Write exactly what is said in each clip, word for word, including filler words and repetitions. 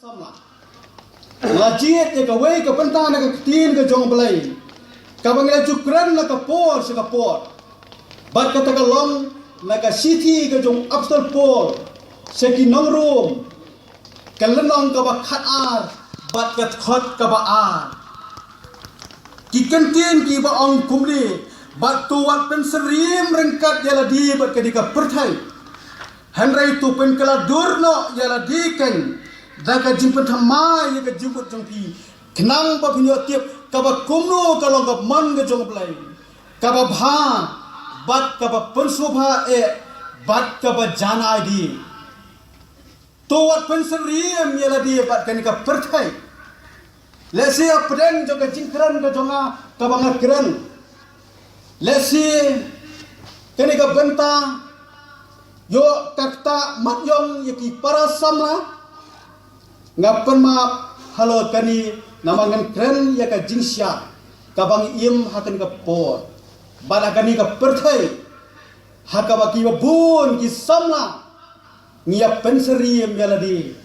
Samla. La jied ïa kawei ka bynta na ka ktien ka jong U Blei, kaba ngi la ju kren na ka por sha ka por. Bad kata ka long na ka shithi ka jong u Apostol Paul sha ki nong Rom, ka lynnong kaba khat ar bad ka dkhot kaba ar. Ki kyntien kiba ong kumne: Bad to wat pynsyriem ryngkat ïa lade bad kane ka pyrthei, hynrei to pynkylla dur noh ïa lade keiñ da ka jingpynthymmai ïa ka jingmut jong phi, khnang ba phin ïoh tip kaba kumno ka long ka mon ka jong U Blei, kaba bha bad kaba pynsngewbha eh bad kaba janai de. To wat pynsyriem ïa lade bad kane ka pyrthei. Lehse hapdeng jong ka jingkren ka jong nga kaba nga kren, lehse kane ka bynta ïoh ka ktah mat ïong ïa ki para samla. Nga pynmap halor kane namar ngan kren ïa ka jingshai kaba ngi im ha kane ka por bad ha kane ka pyrthei, ha kaba kiba bun ki samla ngi ïa pynsyriem ïa lade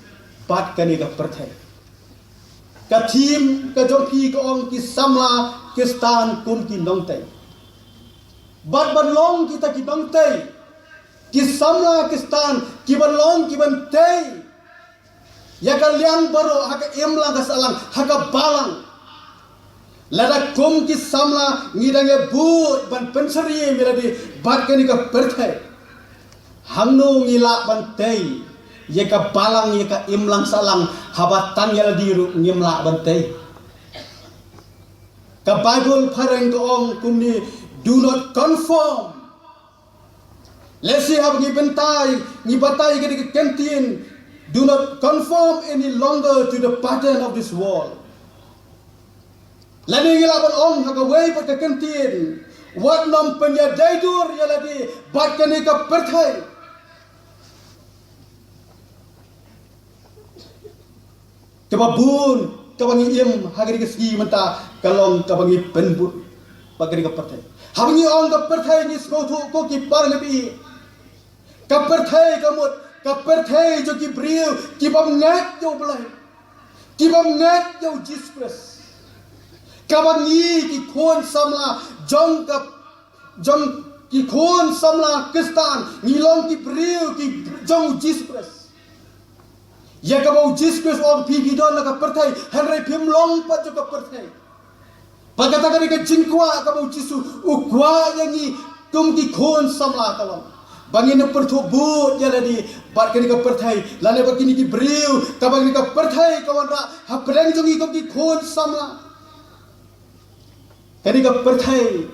bad kane ka pyrthei. Ka thim ka jong phi ka ong ki samla Khristan kum ki nongtei. Bad ban long kita ki nongtei, ki samla Khristan kiban long kiban tei ïa ka liang baroh ha ka imlang ka sahlang, ha ka balang. Lada kum ki samla ngi dang ïa bud ban pynsyriem ïa lade bad kane ka pyrthei, hangno ngi lah ban tei ïa ka balang, ïa ka imlang sahlang, haba tang ïa lade ruh ngim lah ban tei? Ka Baibl phareng ka ong kumne: Do not conform. Lehse haba ngi bynta, ngi batai ka dei ka kyntien, do not conform any longer to the pattern of this world. Lane ngi lah ban ong ha kawei pat ka kyntien, wat nym pynïadei dur ïa lade bad kane ka pyrthei. Kaba bun kaba ngi im ha kane ka sngi mynta ka long kaba ngi pynbud bad kane ka pyrthei. Haba ngi ong ka pyrthei ngi sngewthuh ko ki para ngi, ka pyrthei ka mut ka pyrthei jong ki briew ki bym ngeit ïa U Blei, ki bym ngeit ïa U Jisu Khrist. Kaba ngi ki khun samla jong ka, jong ki khun samla Khristan, ngi long ki briew ki jong U Jisu Khrist. Ïa kaba U Jisu Khrist u ong, phi phi don na ka pyrthei, hynrei phim long pat jong ka pyrthei. Bad kata ka dei ka jingkwah kaba U Jisu u kwah ïa ngi kum ki khun samla ka long ba ngin ym pyrthuh bud ïa lade bad kane ka pyrthei, lane bad kine ki briew kaba kane ka pyrthei ka wanrah hapdeng jong ngi kum ki khun samla. Kane ka pyrthei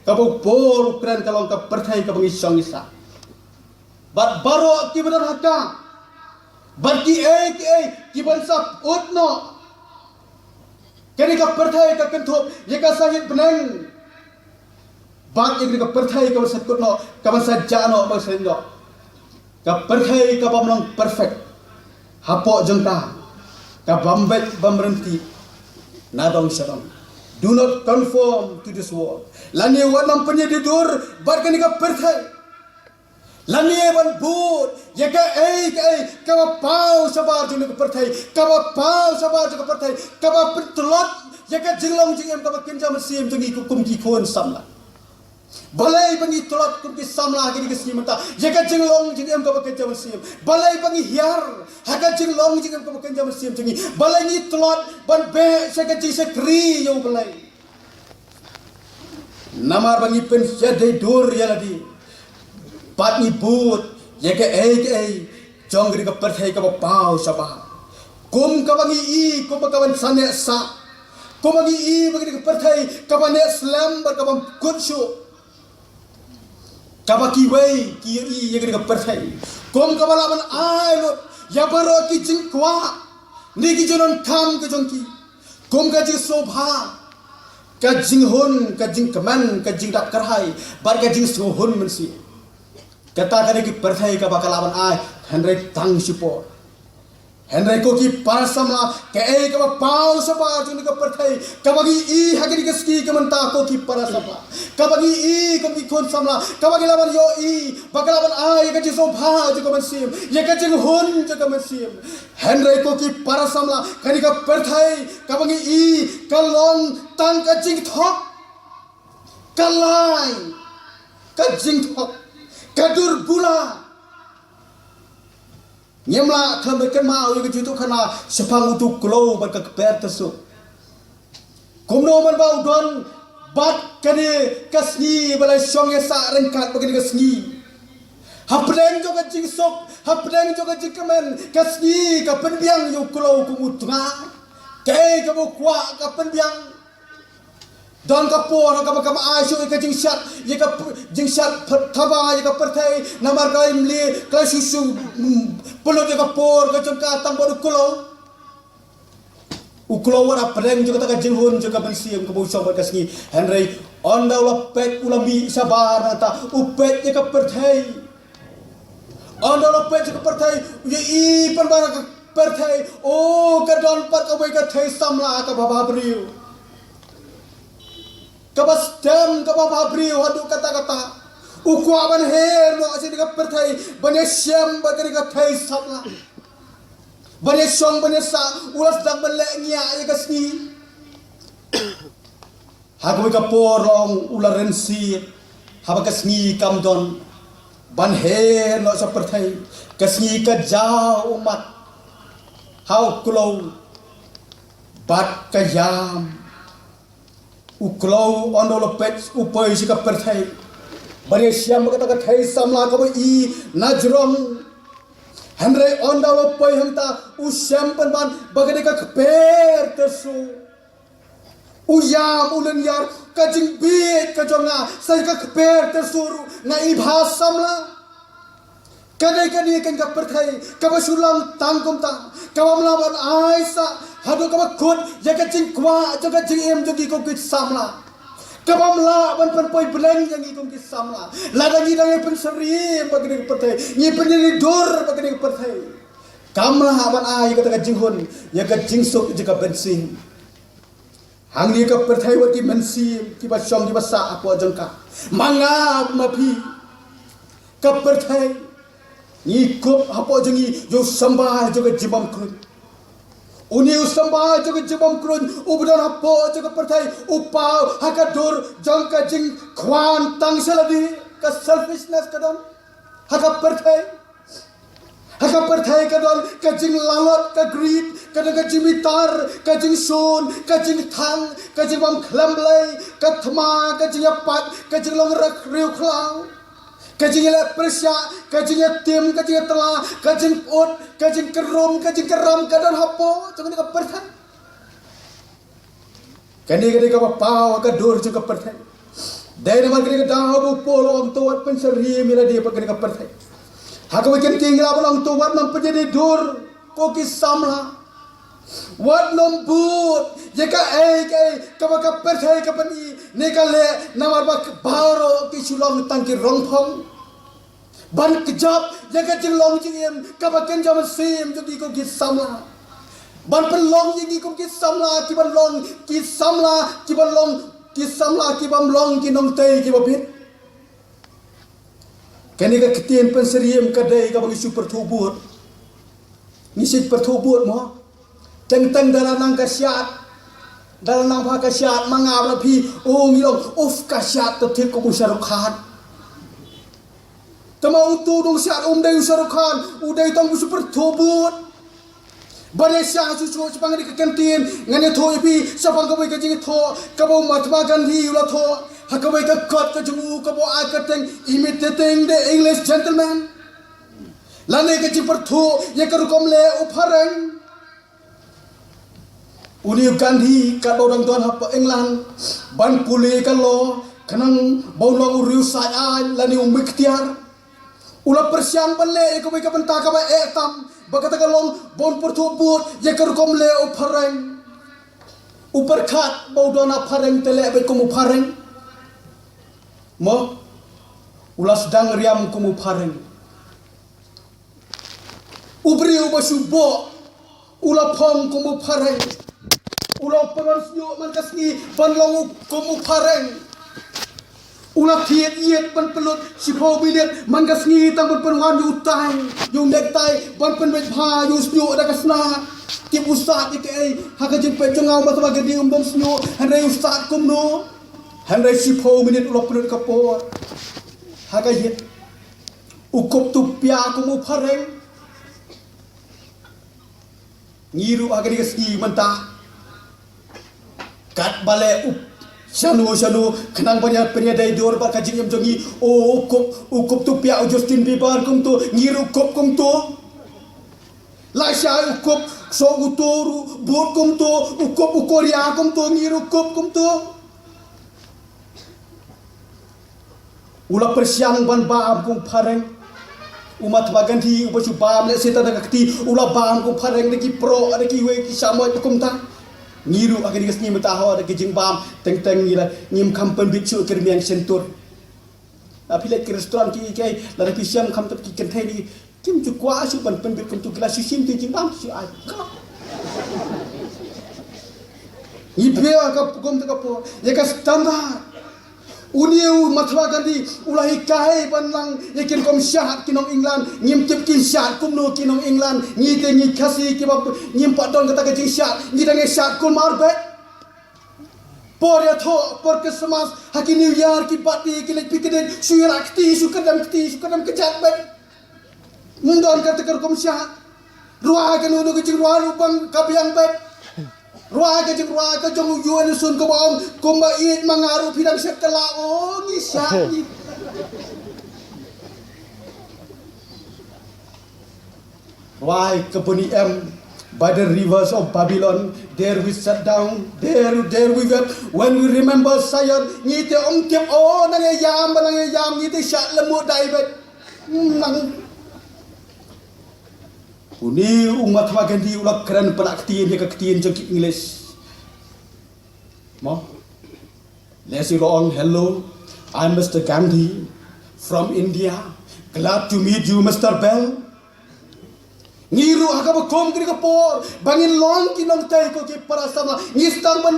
kaba u Paul u kren ka long ka pyrthei kaba ngi shong ngi sah. Bad baroh kiba don ha ka, bad kiei kiei kiban sa pyut noh. Kane ka pyrthei ka kynthup ïa ka sahit bneng. Bad ïa kane ka pyrthei kaban sa kut noh, kaban sa jah noh, ban sa noh. Ka pyrthei kabym long perfect. Hapoh jong ka, kabym beit bym ryntih nadong shadong. Do not conform to this world. Lane wat nym pynïadei dur bad kane ka pyrthei. Lane ban bud ïa kaei kaei kaba paw shabar jong ka pyrthei, kaba paw shabar jong ka pyrthei, kaba pyntlot ïa ka jinglong jingim kaba kynja mynsiem jong ngi kum ki khun samla. Balei ba ngi tlot kum ki samla ha kine ki sngi mynta ïa ka jinglong jingim kaba kynja mynsiem? Balei ba ngi hiar ha ka jinglong jingim kaba kynja mynsiem jong ngi? Balei ngi tlot ban beh sha ka jingshakri ïa U Blei? Namar ba ngi pynïadei dur ïa lade bad ngi bud ïa kaei kaei jong kane ka pyrthei kaba paw shabar. Kum kaba ngi i, kum kaba ngi sa neh sah. Kum ba ngi i ba kane ka pyrthei kaba neh slem bad kaba kut shuh. Kaba kiwei ki i ïa kane ka pyrthei kum kaba lah ban ai lut ïa baroh ki jingkwah ne ki jingdonkam ka jong ki. Kum ka jingsngewbha, ka jinghun, ka jingkmen, ka jingdap kyrhai bad ka jingsngewhun mynsiem. Kata ka dei ka pyrthei kaba ka lah ban ai, hynrei tang shipor. Hynrei ko ki para samla, kaei kaba paw shabar jong kane ka pyrthei kaba ngi i ha kane ka sngi ka mynta, ko ki para samla, kaba ngi i, ko ki khun samla, kaba ngi la ban ïohi ba ka la ban ai ïa ka jingsngewbha jong ka mynsiem, ïa ka jinghun jong ka mynsiem. Hynrei ko ki para samla, kane ka pyrthei kaba ngi i ka long tang ka jingthok, ka lai, ka jingthok, ka dur bula. Ngim lah ban kynmaw ïa ka jingïathuhkhana shaphang uto u kloi bad ka kper tyrsuk. Kumno mynba u don bad kane ka sngi ba la shong ïasah ryngkat bad kane ka sngi. Hapdeng jong ka jingsuk, hapdeng jong ka jingkmen, ka sngi ka pynbiang ïa u kloi kum u tnga. Kaei kaba u kwah ka pynbiang. Don ka por kaba kam ai shuh ïa ka jingshad, ïa ka p-, jingshad p-, thaba ïa ka pyrthei, namar ka im lei, ka la shu shu, mm, pynlut ïa ka por ka jong ka tang bad u kloi. U kloi wat hapdeng jong kata ka jinghun jong ka mynsiem kaba u shong bad ka sngi. Hynrei ynda u la peit, u la mih shabar nangta, u peit ïa ka pyrthei. Ynda u la peit ïa ka pyrthei, u ïohi pynban ka pyrthei, oh, ka don pat kawei ka thei samla kaba bhabriew. Kaba stem, kaba bhabriew haduh katta katta. U kwah ban her noh sha kane ka pyrthei, ban ïashem bad kane ka thei samla. Ban ïashong, ban ïasah, u la sdang ban leh ngiah ïa ka sngi. Ha kawei ka por long u la rynsied, haba ka sngi kam don ban her noh sha pyrthei, ka sngi ka jaw ummat ha u kloi bad ka ïam. U kloi ynda u la peit u poi sha ka pyrthei, ban ïashem bad kata ka thei samla kaba i na jrong. Hynrei ynda u la poi hangta u shem pynban ba ka dei ka kper tyrsuk. U ïam u lynñiar, ka jingbieit ka jong nga sa ka kper tyrsuk ruh, nga i bha samla. Ka dei kane kane ka pyrthei kaba shu long tang kumta, kaba ym lah ban ai sah haduh kaba kut ïa ka jingkwah jong ka jingim jong ki kum ki samla. Kaba ym lah ban pynpoi bneng ïa ngi kum ki samla. Lada ngi dang ïa pynsyriem bad kane ka pyrthei, ngi pynïadei dur bad kane ka pyrthei, kam lah ban ai ïa kata ka jinghun, ïa ka jingsuk jong ka mynsiem. Hangne ka pyrthei wat ki mynsiem kiba shong kiba sah hapoh jong ka. Ma nga ma phi, ka pyrthei, ngi kup hapoh jong ngi ïa u symbai jong ka jingbymkruid. Une u symbai jong ka jingbymkruid uba don hapoh jong ka pyrthei u paw ha ka dur jong ka jingkwah tang sha lade, ka selfishness ka don ha ka pyrthei. Ha ka pyrthei ka don ka jinglalot, ka greed, ka don ka jingbitar, ka jingshun, ka jingthang, ka jingbymkhlem Blei, ka thma, ka jingïapat, ka jinglong riewkhlaw, ka jingïaleh pyrshah, ka jingïatim, ka jingïatla, ka jingpyut, ka jingkrum, ka jingkram, ka don hapoh jong kane ka pyrthei. Kane ka dei kaba paw ha ka dur jong ka pyrthei. Dei namar kane ka daw ba u Paul u ong to wat pynsyriem ïa lade bad kane ka pyrthei. Ha kawei ka ktien ngi lah ban ong to wat nym pynïadei dur, ko ki samla. Wat nym bud ïa kaei kaei kaba ka pyrthei ka pyni ne ka leh, namar ba baroh ki shu long tang ki rongphong. Ban kjap ïa ka jinglong jingim kaba kynja mynsiem jong ngi kum ki samla. Ban pynlong ïa ngi kum ki samla kiban long ki samla kiban long ki samla kibym long ki nongtei kiba bit. Kane ka ktien pynsyriem ka dei kaba ngi shu pyrthuh bud. Ngi shu pyrthuh bud mo. Teng teng da la nang ka shad, da la nang pha ka shad, ma nga bad phi, oh, ngi ong, uf, ka shad te thik kum u Shah Rukh Khan. Te ma uto u nongshad um dei u Shah Rukh Khan, u dei tang u super thoh bud. Ba dei sha shu shu shaphang kane ka ktien, ngan ïathuh ïa phi shaphang kawei ka jingïathuh kaba u Mahatma Gandhi u la thoh ha kawei ka kot ka jong u kaba u ai kyrteng Imitating the English Gentleman. Lane ka jingpyrthuh ïa ka rukom leh u phareng. Une u Gandhi katba u dang don hapoh England ban pule ka law, khnang ba un long u riewsaid aiñ lane u muktiar. U la pyrshang ban leh ïa kawei ka bynta kaba eh tam, ba kata ka long ba un pyrthuh bud ïa ka rukom leh u phareng. U pyrkhat ba u don ha phareng te leh beit kum u phareng. Mo, u la sdang riam kum u phareng. U briew ba shu bok U la phong kum u phareng. U la pynwan sniuh man ka sngi ban long u kum u phareng. U la thied ïit ban pynlut shiphew minit man ka sngi tang ban pynwan ïa u tai, ïa u necktie, ban pynbeit bha ïa u sniuh da ka sna. Tip u sat ïa kaei? Ha ka jingpeit jong nga u Mahatma Gandhi um don sniuh, hynrei u sat kumno? Hynrei shiphew minit u la pynlut ka por ha ka ïit. U kup tu pia kum u phareng. Ngi ruh ha kane ka sngi mynta, katba leh u shano shano khnang ban ïa pynïadei dur bad ka jingim jong ngi. O, u kup, u kup tu pia u Justin Bieber kumto, ngi ruh kup kumto. Lashai u kup so u to ruh bud kumto, u kup u Korea kumto, ngi ruh kup kumto. U la pyrshang ban bam kum phareng. U Mahatma Gandhi uba shu bam leh sita da ka kti, u la bam kum phareng da ki pro, da kiwei ki shamoit kumta. Ngi ruh ha kane ka sngi mynta ho da ki jingbam teng teng ngi la ngim kham pynbit shuh ki rmiang shentur. La phi leit ki restaurant ki kei, lada phi shem kham tip ki kynthei ni kim ju kwah shuh ban pynbit kumtu, ki la shu shim tu jingbam shu ai. Ngi pia ka kum ta ka por ïa ka standard. Une u Mahatma Gandhi u la hikai ban nang ïa ki rukom shad ki nong England. Ngim tip kin shad kumno ki nong England. Ngi te ngi Khasi kiba ngim pat don kata ka jingshad, ngi dang ïa shad kulmar beit. Por ïathoh, por Christmas, ha ki New Year, ki birthday, ki leit picnic, shu ïarah kti, shu kyndem kti, shu kyndem kjat beit. Ym don kata ka rukom shad. Rwai kano kano ka jingrwai ruh bang ka biang beit. Rwai ka jingrwai ka jong u Yu N Sun kaba ong, kumba ïeit ma nga ruh phi dang shet kylla, o ngi shad ngi. Rwai ka bun i em. By the rivers of Babylon, there we sat down, there, there we wept, when we remember Zion. Ngi te ym tip, o nang ïa ïam, ba nang ïa ïam, ngi te shah lemo dai beit. Nang. Une u Mahatma Gandhi u la kren pynah ktien ïa ka ktien jong ki English. Mo? Lehse u la ong, "Hello, I'm Mister Gandhi from India. Glad to meet you, Mister Bell." Ngi ruh ha kaba kum kane ka por ba ngin long ki nongtei ko ki para samla, ngi sdang ban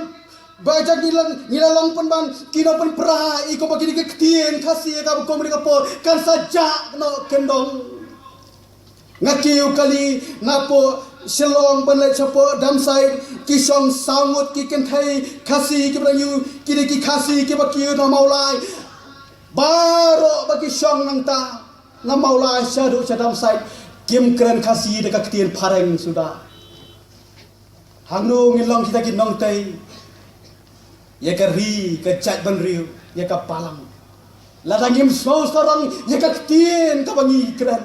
ba jaka ngi la, ngi la long pynban ki nongpynpra ïa ko ba kine ki ktien Khasi ha kaba kum kane ka por kan sa jah noh kyndong. Nga kiew kali napoh Shillong ban leit shapoh Damsait, ki shong saw ngut ki kynthei Khasi kiba dang ïoh, ki dei ki Khasi kiba kiew na Mawlai. Baroh ba ki shong nangta na Mawlai shaduh sha Damsait kim kren Khasi da ka ktien phareng suda. Hangno ngin long kita ki nongtei ïa ka ri, ka jaitbynriew, ïa ka balang, lada ngim sngew sarong ïa ka ktien kaba ngi kren?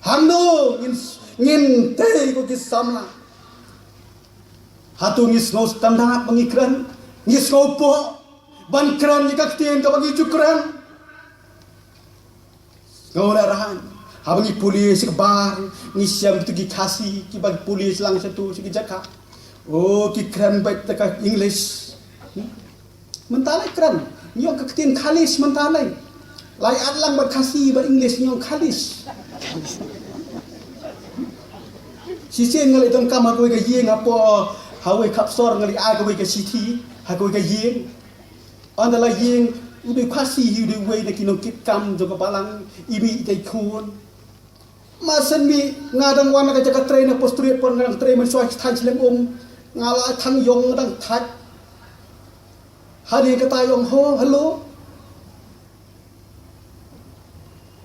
Hangno ngin, ngin tei ko ki samla? Hato ngi sngew standard ba ngi kren? Ngi sngew pop ban kren ïa ka ktien kaba ngi ju kren? Nga ong la, haba ngi pule sha ka bar, ngi shem kito ki Khasi kiba pule sha lang sha tu sha ki jaka. O, ki kren beit da ka English. Hmm? Mynta lei kren, ngi ong ka ktien Khalish mynta lei. Lai at lang bad Khasi bad English ngi ong Khalish. Shisien nga leit donkam ha kawei ka ïing hapoh, ha kawei ka khap sor, nga leit ai kawei ka shithi ha kawei ka ïing. Ynda la ïeng, u dei Khasi hi, u dei uwei na ki nongkitkam jong ka balang, i mih i tei khun. Mar shen mih nga dang wan na ka jaka trei na Post Road, por nga dang trei mynshuwa ki thaiñ shlem um. Nga la thang ïong nga dang thait. Hadien kata i ong, "Ho, hello."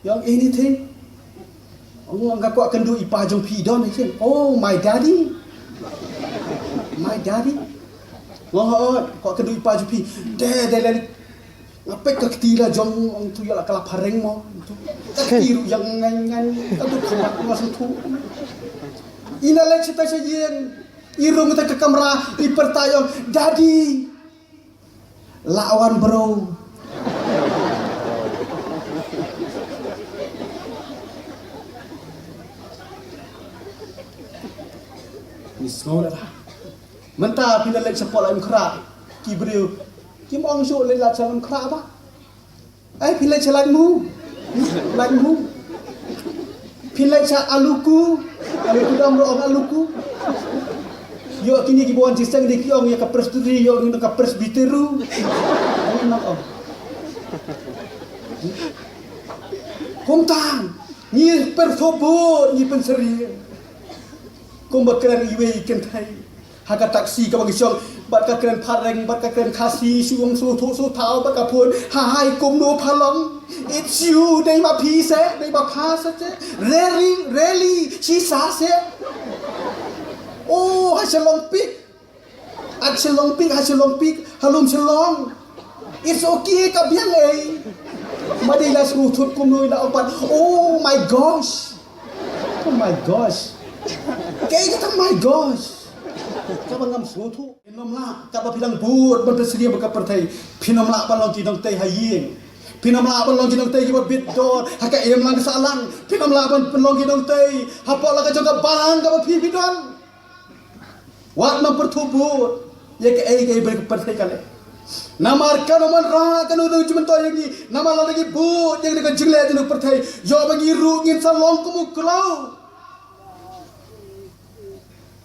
Ïong, "Anything?" Ong, "Nga kwah kynduh i pa jong phi." "Don, anything?" "Oh, my daddy. My daddy." Ong, "Oh, kwah kynduh i pa jong phi." "Dei, dei, dei." Nga peit ka kti la jong, ong, tu ïa la ka la phareng mo. Tu ka kti ruh ïa ngan ngan, ka tu khmat nga sngewthuh. I na leit sha ta sha ïing, i rung ta ka kamra, i pyrta ïong, "Daddy." Lah wan bro. Ni sngew lada mynta phi la leit shapoh Laitumkhrah, ki briew kim ong shuh leit lad sha Laitumkhrah ba. Ai, phi leit sha Laitmu. Laitmu. Phi leit sha Aluku. Aluku dam ro ong aluku. Ïoh kine kiba wan jingïaseng de ki ong ïa ka presbytery, ïoh kine ka presbyteru. Aluku dam ong. Kumta ngi pyrthuh bud, ngi pynsyriem. Kumba kren iwei i kynthei ha ka taxi kaba ngi shong, bad ka kren phareng, bad ka kren Khasi, shu ong shu thuh shu thaw, bad ka phone, "Hi, kumno pha long? It's you, dei ma phi se, dei ma pha se." "Really, really, shi sa se." "Oh, ha Shillong Peak. At Shillong Peak, ha Shillong Peak, ha lum Shillong. It's okay, ka biang ei." Ma dei la shu thuh kumno i la ong pat, "Oh my gosh." "Oh my gosh." Kaei kata "my gosh"? Kaba ngam sngewthuh. Phin ym lah, kaba phi dang bud ban pynsyriem bad ka pyrthei, phin ym lah ban long ki nongtei ha ïing. Phin ym lah ban long ki nongtei kiba bit dor ha ka imlang ka sahlang. Phin ym lah ban, ban long ki nongtei hapoh la ka jong ka balang kaba phi phi don. Wat nang pyrthuh bud ïa kaei kaei ba ka pyrthei ka leh. Namar kano man ra kano kano jingmyntoi ïa ngi. Namar lada ngi bud ïa kane ka jingleh jong ka pyrthei, ïoh ba ngi ruh ngin sa long kum u kloi.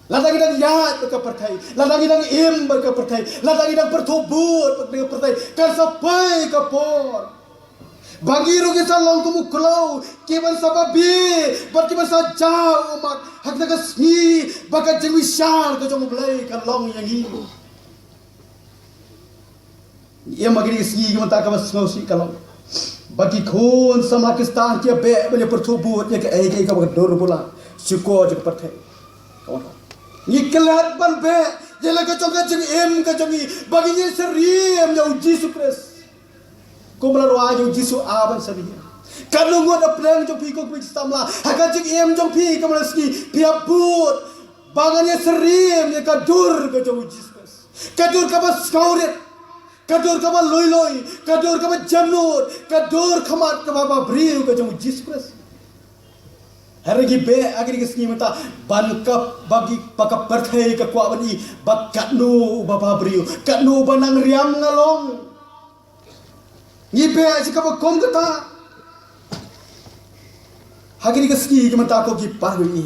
Lada ngi dang ïaid bad ka pyrthei, lada ngi dang im bad ka pyrthei, lada ngi dang pyrthuh bud bad ka pyrthei, kan sa poi ka por ba ngi ruh ngin sa long kum u kloi, kiban sa babe bad kiban sa jaw ummat ha kata ka sngi ba ka jingbishar ka jong U Blei ka long ïa ngi. Ïa ma kine ki sngi ki mynta kaba sngewsih ka long ba ki khun samla Khristan ki ïa beh ban ïa pyrthuh bud ïa kaei kaei kaba ka dur bula sha ka jong ka pyrthei. Ngi klet ban beh ïa la ka jong ka jingim ka jong ngi ba ngi ïa syriem ïa U Jisu Khrist. Kumba la rwai ïa U Jisu, a ban syriem. Katno ngut na pdeng jong phi ko ki samla, ha ka jingim jong phi ka man la sngi phi ïa bud ba ngan ïa syriem ïa ka dur ka jong U Jisu Khrist. Ka dur kaba sngewrit, ka dur kaba lui lui, ka dur kaba jemnud, ka dur khmat kaba ba briew ka jong U Jisu Khrist. Hynrei ngi beh ha kine ki sngi mynta ban ka ba ki, ba ka pyrthei ka kwah ban i ba katno uba ba briew, katno uba nang riam nga long. Ngi beh shi kaba kum kata ha kine ki sngi ki mynta ko ki paralok ngi.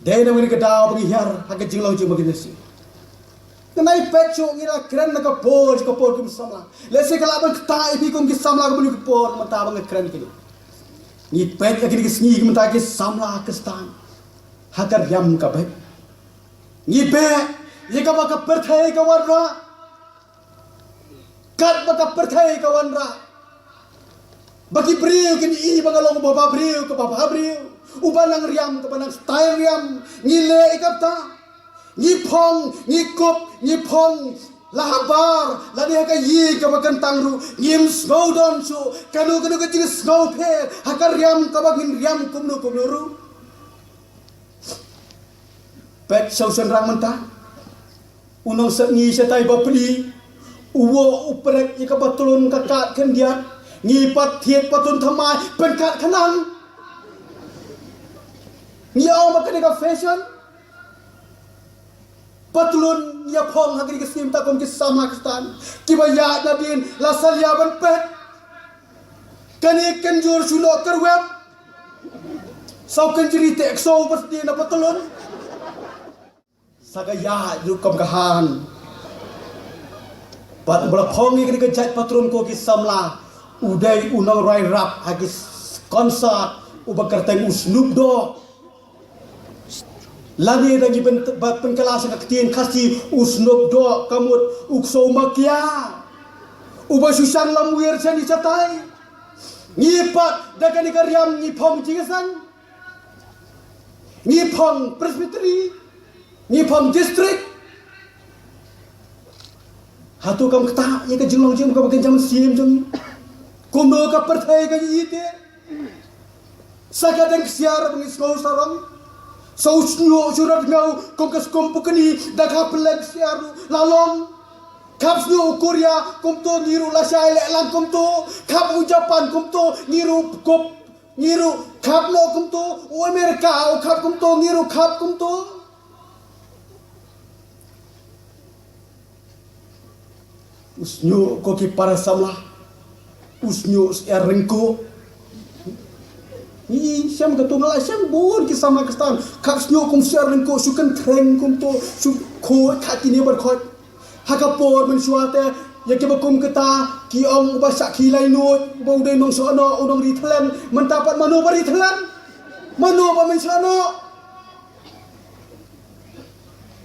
Dei na kane ka daw ba ngi hiar ha ka jinglong jong ba ngi nasi. Nga nai peit shuh ngi la kren na ka por sha ka por kum samla. Lehse ka lah ban ktah ïa phi kum ki samla ka bun ka por mynta ba nga kren kine. Ngi peit ha kine ki sngi ki mynta ki samla Khristan ha ka riam ka beit. Ngi beh ïa kaba ka pyrthei ka wanrah. Katba ka pyrthei ka wanrah ba ki briew kin i ba nga long uba ba briew, kaba ba briew, uba nang riam, kaba nang style riam. Ngi leh ïa kata. Ngi phong, ngi kup, ngi phong. La habar lane ha ka ïing kaba kyntang ruh ngim sngewdon shuh kano kano ka jingsngewpher ha ka riam kaba ngin riam kumno kumno ruh. Peit sha u shynrang mynta. U nongsynei shatai bapli. U woh u prek ïa ka patlun ka kat khyndiat. Ngi pat thied patlun thymmai pynkat khnang. Ngi ong ba kane ka fashion. Patlun ïa phong ha kine ki sngi mynta kum ki samla Khristan kiba ïaid nadien la salia ban peit. Kane kynjur shu noh kyrwep. Saw kynjri te ksaw bas di na patlun. Sa ka ïaid ruh kum ka han. Bad ba la phong ïa kane ka jait patlun ko ki samla, u dei u nongrwai rap ha ki s-, concert uba kyrteng u Snoop Dogg. Lane da ngi pyn-, ba pynkylla sha ka ktien Khasi u Snoop Dogg ka mut u ksaw makia. Uba shu shang lamwir shane shatai. Ngi pat da kane ka riam ngi phong jingïaseng. Ngi phong presbytery. Ngi phong district. Hato kam ktah ïa ka jinglong jingim kaba kynja mynsiem jong ngi? Kumno ka pyrthei ka ïeit te? Sa ka dang ksiar ba ngi sngew sarong. Sa u shñiuh shu rat ngaw kum ka skum pukni da ka pyleng ksiar ruh la long. Khap shñiuh u Korea kumto ngi ruh la shai leh lang kumto. Khap u Japan kumto ngi ruh kup. Ngi ruh khap noh kumto, u Amerika u khap kumto, ngi ruh khap kumto. U shñiuh ko ki para samla. U shñiuh syiar ryngkuh. Ngi shem ka tu nga la shem bun ki samla Khristan. Khap shñiuh kum sher nang ko shu kyntreng kum to shu khot khat kine bar khot. Ha ka por mynshuwa te ïa kiba kum kata ki ong uba shah ki lai nud uba u dei nongshah noh u nong ri thlen. Mynta pat mano ba ri thlen? Mano ba mynshuwa noh?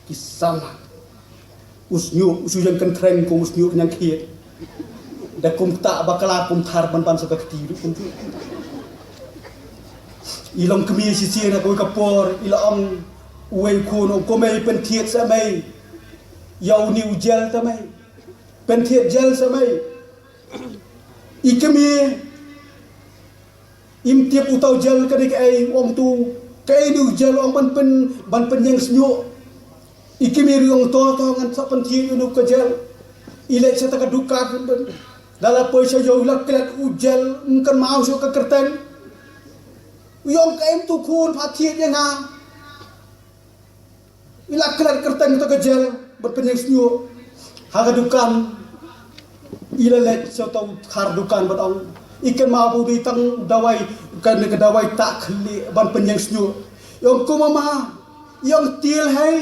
Ki samla. U shñiuh, u shu ïeng kyntreng kum u shñiuh kñang khiet. Da kum kata ba kala kum thar ban ban sa ka kti ruh kum tu. I long kmie shisien ha kawei ka por, i la ong uwei u khun, ong ko mei pynthied sa mei. Ïa une u jel ta mei. Pynthied jel sa mei. I kmie Im tip uta u jel ka dei kaei, u ong tu. Kaei u jel u ong ban pyn, ban pynïeng shñiuh. I kmie ruh u ong to to ngan sa pynthied ïa une ka jel. I leit sha ta ka dukan. Da la poi sha ïew la klet u jel, ym kynmaw shuh ka kyrteng. U ong kaei tu khun pha thied ïa nga. I la klet kyrteng ta ka jel ban pynïeng shñiuh. Ha ka dukan i la leit sha uta u dkhar dukan bad ong i kynmaw ba u dei tang dawai, kane ka dawai ta khlieh ban pynïeng shñiuh. I ong ko mama, i ong tiel hai.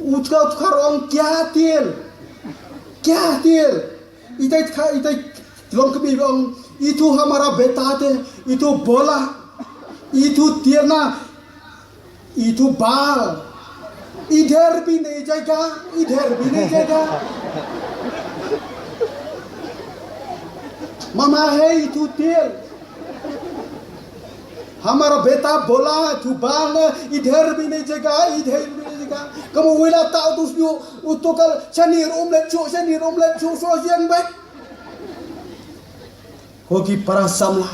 U dkhar, u dkhar ong kya tiel? Kya tiel? Itai dkhar, itai long kmie i ong itu hamara beta te, itu bola, itu tiel na, itu bal. Idhar bhi nahi jayega, idhar bhi nahi jayega. Mama hai itu tiel. Hamara beta bola, itu bal na, idhar bhi nahi jayega, idhar bhi nahi jayega. Ka mut wei la ta utu shñiuh, utu ka shane ruh um leit shuh, shane ruh um leit shuh, shuh ïeng beit. Ko ki para samla.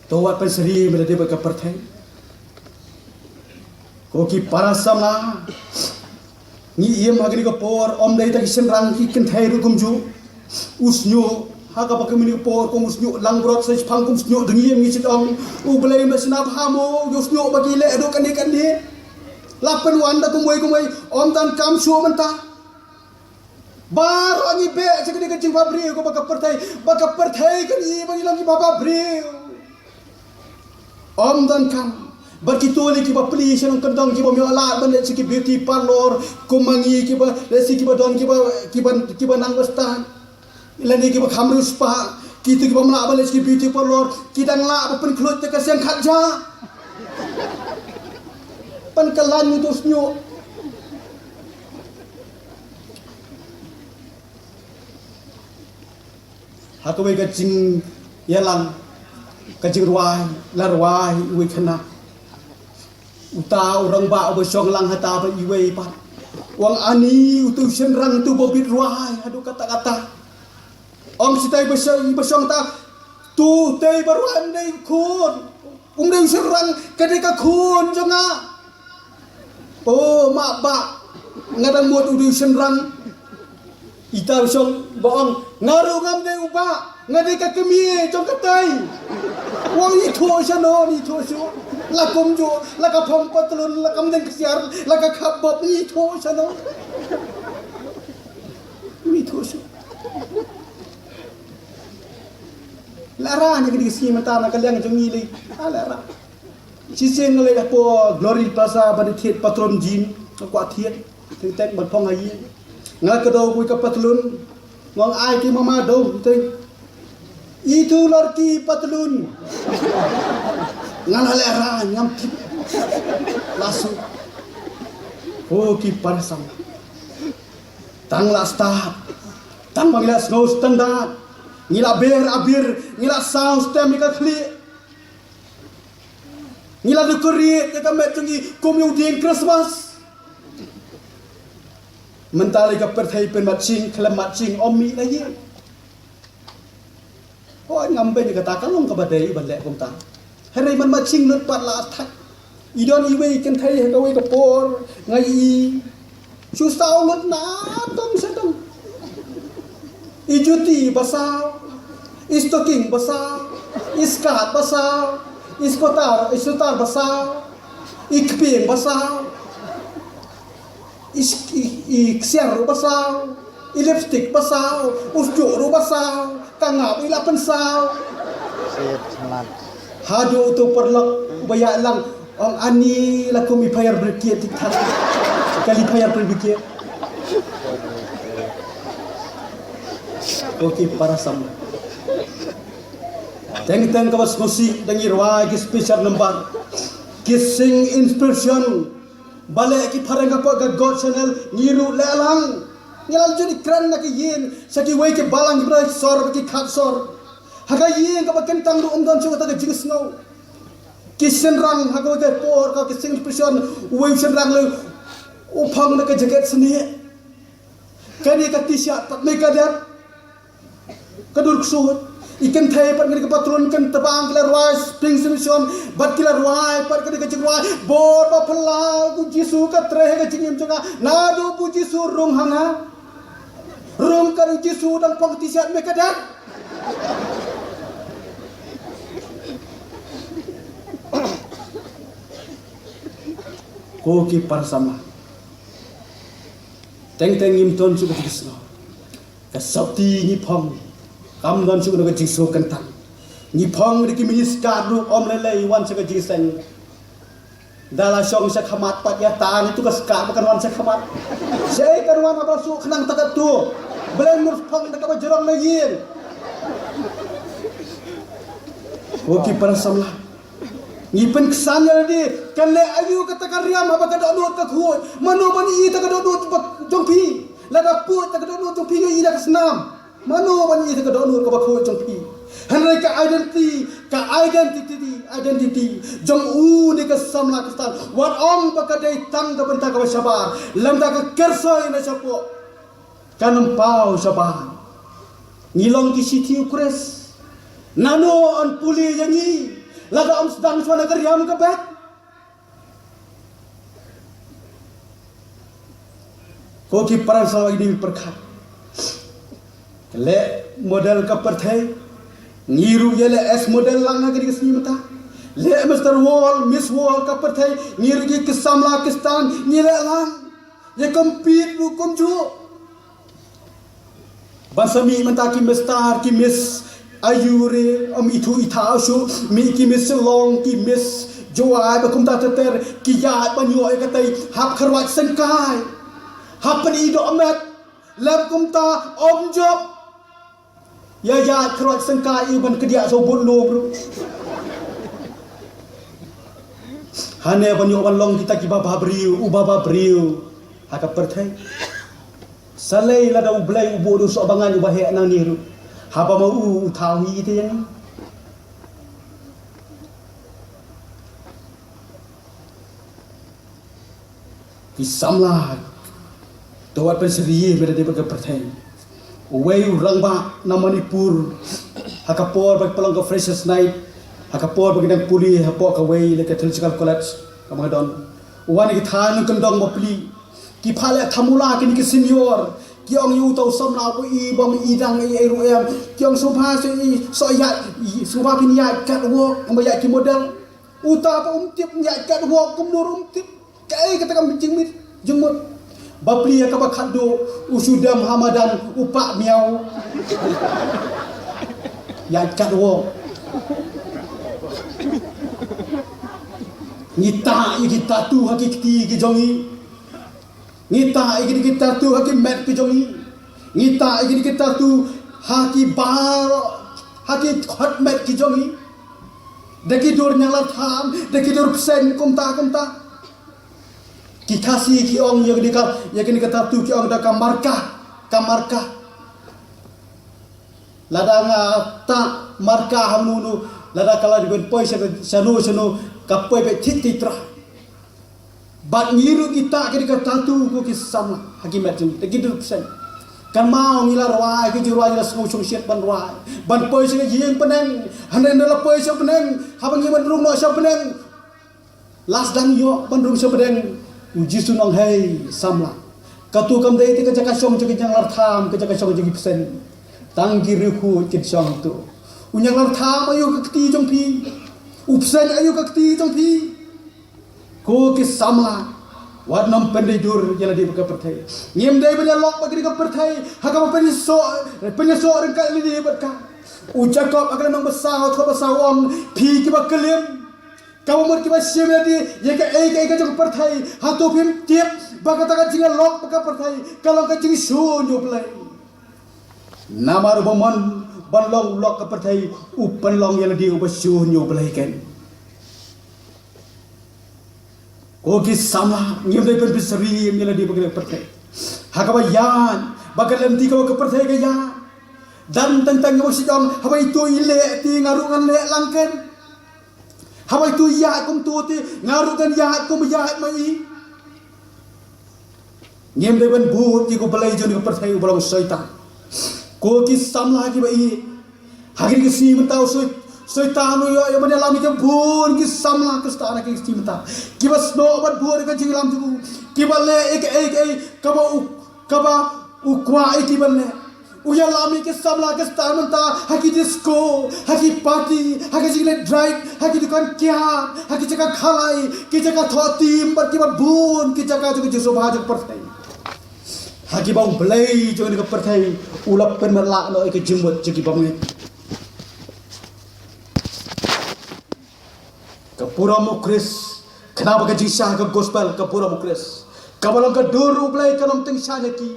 To wat pynsyriem ïa lade bad ka pyrthei. Ko ki para samla. Ngi im ha kane ka por, ym dei tang ki shynrang ki kynthei ruh kumjuh. U shñiuh, ha kaba kane ka por, kum u shñiuh langbrot sa shaphang kum shñiuh dang im ngi shu ong. U Blei um da shna bha mo, ïa u shñiuh ba ki leh haduh kane kane. La pynwan da kumwei kumwei, ym donkam shuh mynta. Baroh ngi beh sha kane ka jingbabriew kaba ka pyrthei, ba ka pyrthei kan i ba ngi long kiba babriew. Ym donkam. Bad kito lei kiba plie sha nongkyndong kiba ym ïoh lad ban leit sha ki beauty parlour, kum ma ngi kiba lehse kiba don kiba, kiba, kiba nang ba stad. Lane kiba kham riewspah, kito kiba ym lah ban leit sha ki beauty parlour, ki dang lah ban pynkhluit da ka seng khatja. Pynkylla utu u shñiuh. Ha kawei ka jingïalang, ka jingrwai, la rwai uwei khynnah. Uta u rangbah uba shong lang hata bad iwei pat. U ong ani utu u shynrang utu ba bit rwai haduh katta katta. Ong shisha iba shong, iba shong ta, tu te iba rwai ym dei khun. Um dei u shynrang, ka dei ka khun jong nga. O mah bah, nga dang mut u dei u shynrang. Ita u shong ba ong, nga ruh ngam dei u bah, nga dei ka kmie jong ka tei. U ong ithuh shano, ithuh shuh. La kumjuh, la ka phong patlun, la kam deng ksiar, la ka khap bob, ithuh shano. Ithuh shuh. Lehra na kane ka sngi mynta na ka liang jong ngi lei. Ah, lehra. Shisien nga leit hapoh Glory Plaza ban thied patron jean, nga kwah thied. Teng teng ban phong ha ïing. Nga la kdew kawei ka patlun. Nga ong ai ki mama dong teng. Itu lorki patlun. Nga la lehra ngam tip. La shu. Oh, ki para samla. Tang la stad. Tang ba ngi la sngew standard. Ngi la ber abir, ngi la sound system ïa ka khlieh. Ngi la decorate ïa ka met jong ngi kum ïa u dieng Christmas. Mynta lei ka pyrthei pynmatching, khlem matching, ym mih la ïing. Hooid, ngam beiñ ïa kata, ka long kaba dei ban leh kumta. Hynrei man matching lut pat la thait. I don iwei i kynthei ha kawei ka por nga ïohi. Shu saw lut na tong sha tong. I juti ba saw. I stoking ba saw. I skat ba saw. I sweater, i sweater ba saw. I kpieng ba saw. I, i, i ksiar ruh ba saw, i lipstick ba saw, u sjuh ruh ba saw, ka ngap i la pynsaw. Haduh uto u paralok uba ïalang, ong ani la kum i fire brigade tik tak. Kali fire brigade. Ko ki para samla. Teng teng kaba sngewsih da ngi rwai ki special number, ki sing inspiration. Balei ki phareng ka pok ka God Channel, ngi ruh leh lang. Ngi la ju ïakren na ki ïing, sa kiwei ki balang ki ba sor, ki khat sor. Ha ka ïing kaba kyntang ruh ym don shuh kata ka jingsngew. Ki shynrang ha kawei ka por, ka ki sing inspiration, uwei u shynrang leh u phong da ka jaket snieh. Kane ka T-shirt pat me ka dep. Ka dur ksuid. I kynthei pat kane ka patron kan tabang ki la rwai spring solution. Bad ki la rwai pat kane ka jingrwai. Bor ba phyllaw ko Jisu ka trei ha ka jingim jong nga. Naduh ko Jisu rung ha nga. Rung ka Jisu dang phong T-shirt me ka dep. Ko ki para samla. Teng teng ngim don shuh ka jingsngew. Ka sopti ngi phong. Kam don shuh ka jingsngew kyntang. Ngi phong da ki mini skirt ruh ym lei lei wan sha ka jingseng. Da la shong sha khmat pat ïa ta ngi tu ka skirt ba kan wan sha khmat. Sha kan wan haba shu khnang ta ka tu. Balei mur phong da kaba jrong na ïing. Ko ki para samla. Ngi pynksan ïa lade, kan leh aïu kata ka riam haba ka dohnud ka khuid. Mano ban ïohi ta ka dohnud ba jong phi. Lada khuid ta ka dohnud jong phi ïohi da ka snam. Mano ban ïohi ta ka dohnud kaba khuid jong phi. Hynrei ka identity, ka identity, identity jong u ne ka samla Khristan. Wat ong ba ka dei tang ka bynta kaba shabar. Lymda ka kyrsoi na shapoh. Kan ym paw shabar. Ngi long ki shithi u Khrist. Nano yn pule ïa ngi lada ym sdang shuwa na ka riam ka beit. Ko ki para samla, ïa ngi pyrkhat. Leh model ka pyrthei. Ngi ruh ïa leh as model lang ha kane ka sngi mynta. Leh Mister World, Miss World ka pyrthei. Ngi ruh ki samla Khristan ngi leh lang. Ïa compete ruh kumjuh. Ban sa mih mynta ki Mister, ki Miss, aïu re, ym ithuh ithaw shuh, mih ki Miss Shillong, ki Miss Jowai, ba kumta ter ter, ki ïaid ban ïoh ïa katei, hap kyrwat syngkai. Hap pyni dohmet, lem kumta, ym jop. Ïa ïaid kyrwat syngkai, ïa ban kdiah sha u bud lum ruh. Hane ban ïoh ban long kita ki baba briew, u baba briew. Ha ka pyrthei. Sa lei lada U Blei u buh u soh ba ngan u ba heh nangne ruh. Haba ma u u thaw hi ite ïa ngi. Ki samla. To wat pynsyrïe me da dei bad ka pyrthei. Uwei u rangbah na Manipur. Ha ka por ba ki pynlong ka Freshers' Night. Ha ka por ba ki dang pule hapoh kawei la ka theological college. Ka Bangdon. U wan ki than kyndong bapli. Ki pha leh thamula kine ki senior. Ki ong ïa uta u samla ba i bym i dang i ei ruh em. Ki ong sngewbha shu i soh ïaid, i sngewbha phin ïaid catwalk, ym ïaid ki model. Uta ba um tip ïaid catwalk kumno um tip. Kaei kata ka jingmut, jingmut. Bapli ïa kaba khatduh u shu dem ha madan u pah miaw. Ïaid catwalk. Ngi tah ïa ki tattoo ha ki kti ki jong ngi. Ngi tah ïa kine ki tattoo ha ki met ki jong ngi. Ngi tah ïa kine ki tattoo ha ki bar, ha ki khot met ki jong ngi. Da ki dur ñianglartham, da ki dur bseiñ kumta kumta. Ki Khasi ki ong ïa kine ka, ïa kine ka tattoo ki ong da ka marka, ka marka. Lada nga tah marka ha mano mano, lada ka la dei ban poi sha, shano shano, ka poi beit thik thik trai. Bad ngi ruh ngi tah kane ka tattoo ko ki samla ha ki met jong ngi, da ki dur bseiñ. Kan maw ngi la rwai, ki jingrwai ngi la sngew shongshit ban rwai. Ban poi sha ka ïing bneng, hynrei ynda la poi sha bneng, haba ngi ban rung noh sha bneng. La sdang ïoh ban rung sha bneng. U Jisu u ong hei samla. Kato kam dei te ka jaka shong jong ki ñianglartham, ka jaka shong jong ki bseiñ. Tang ki riewkhuid kin shong to. U ñianglartham aïu ka kti jong phi. U bseiñ aïu ka kti jong phi. Ko ki samla. Wat nym pyndei dur ïa lade bad ka pyrthei. Ngim dei ban ïalok bad kane ka pyrthei ha kaba pynïasoh, pynïasoh ryngkat ïa lade bad ka. U Jakob ha ka lynnong ba saw, ha ka ba saw u ong, phi kiba klim, kaba mut kiba shim ïa lade ïa kaei kaei ka jong ka pyrthei, hato phim tip ba kata ka jingïalok bad ka pyrthei ka long ka jingshun ïa U Blei? Namar uba mon ban long u lok ka pyrthei, u pynlong ïa lade uba shun ïa U Blei keiñ. Ko ki samla, ngim dei ban pynsyriem ïa lade bad ka pyrthei ha kaba ïaid bad ka lynti kaba ka pyrthei ka ïaid. Dang teng teng ngim shym ong, haba ito i leh te nga ruh ngan leh lang keiñ. Haba ito i ïaid kumto te nga ruh ngan ïaid kumba ïaid ma i. Ngim dei ban bud ïa u blei jong ka pyrthei uba long u Soitan. Ko ki samla kiba ïeit, ha kine ki sngi mynta u Soi-, Soitan u ïoh ïa ban ïalam ïa ki bun ki samla Khristan ha kine ki sngi mynta, kiba snoh ban bud ïa ka jingïalam jong u, kiba leh ïa kaei kaei kaba u, kaba u kwah ïa ki ban leh. U ïalam ïa ki samla Khristan mynta ha ki disco, ha ki party, ha ki jingleh drug, ha ki dukan kiad, ha ki jaka khalai, ki jaka thoh tim bad kiba bun ki jaka jong ka jingsngewbha jong ka pyrthei, ha kiba u blei jong ka pyrthei u la pynmatlah noh ïa ka jingmut jong ki bymngeit. Ka burom u Khrist, khnang ba ka jingshai ka gospel, ka burom u Khrist, kaba long ka dur u Blei, kan ym tyngshaiñ ïa ki.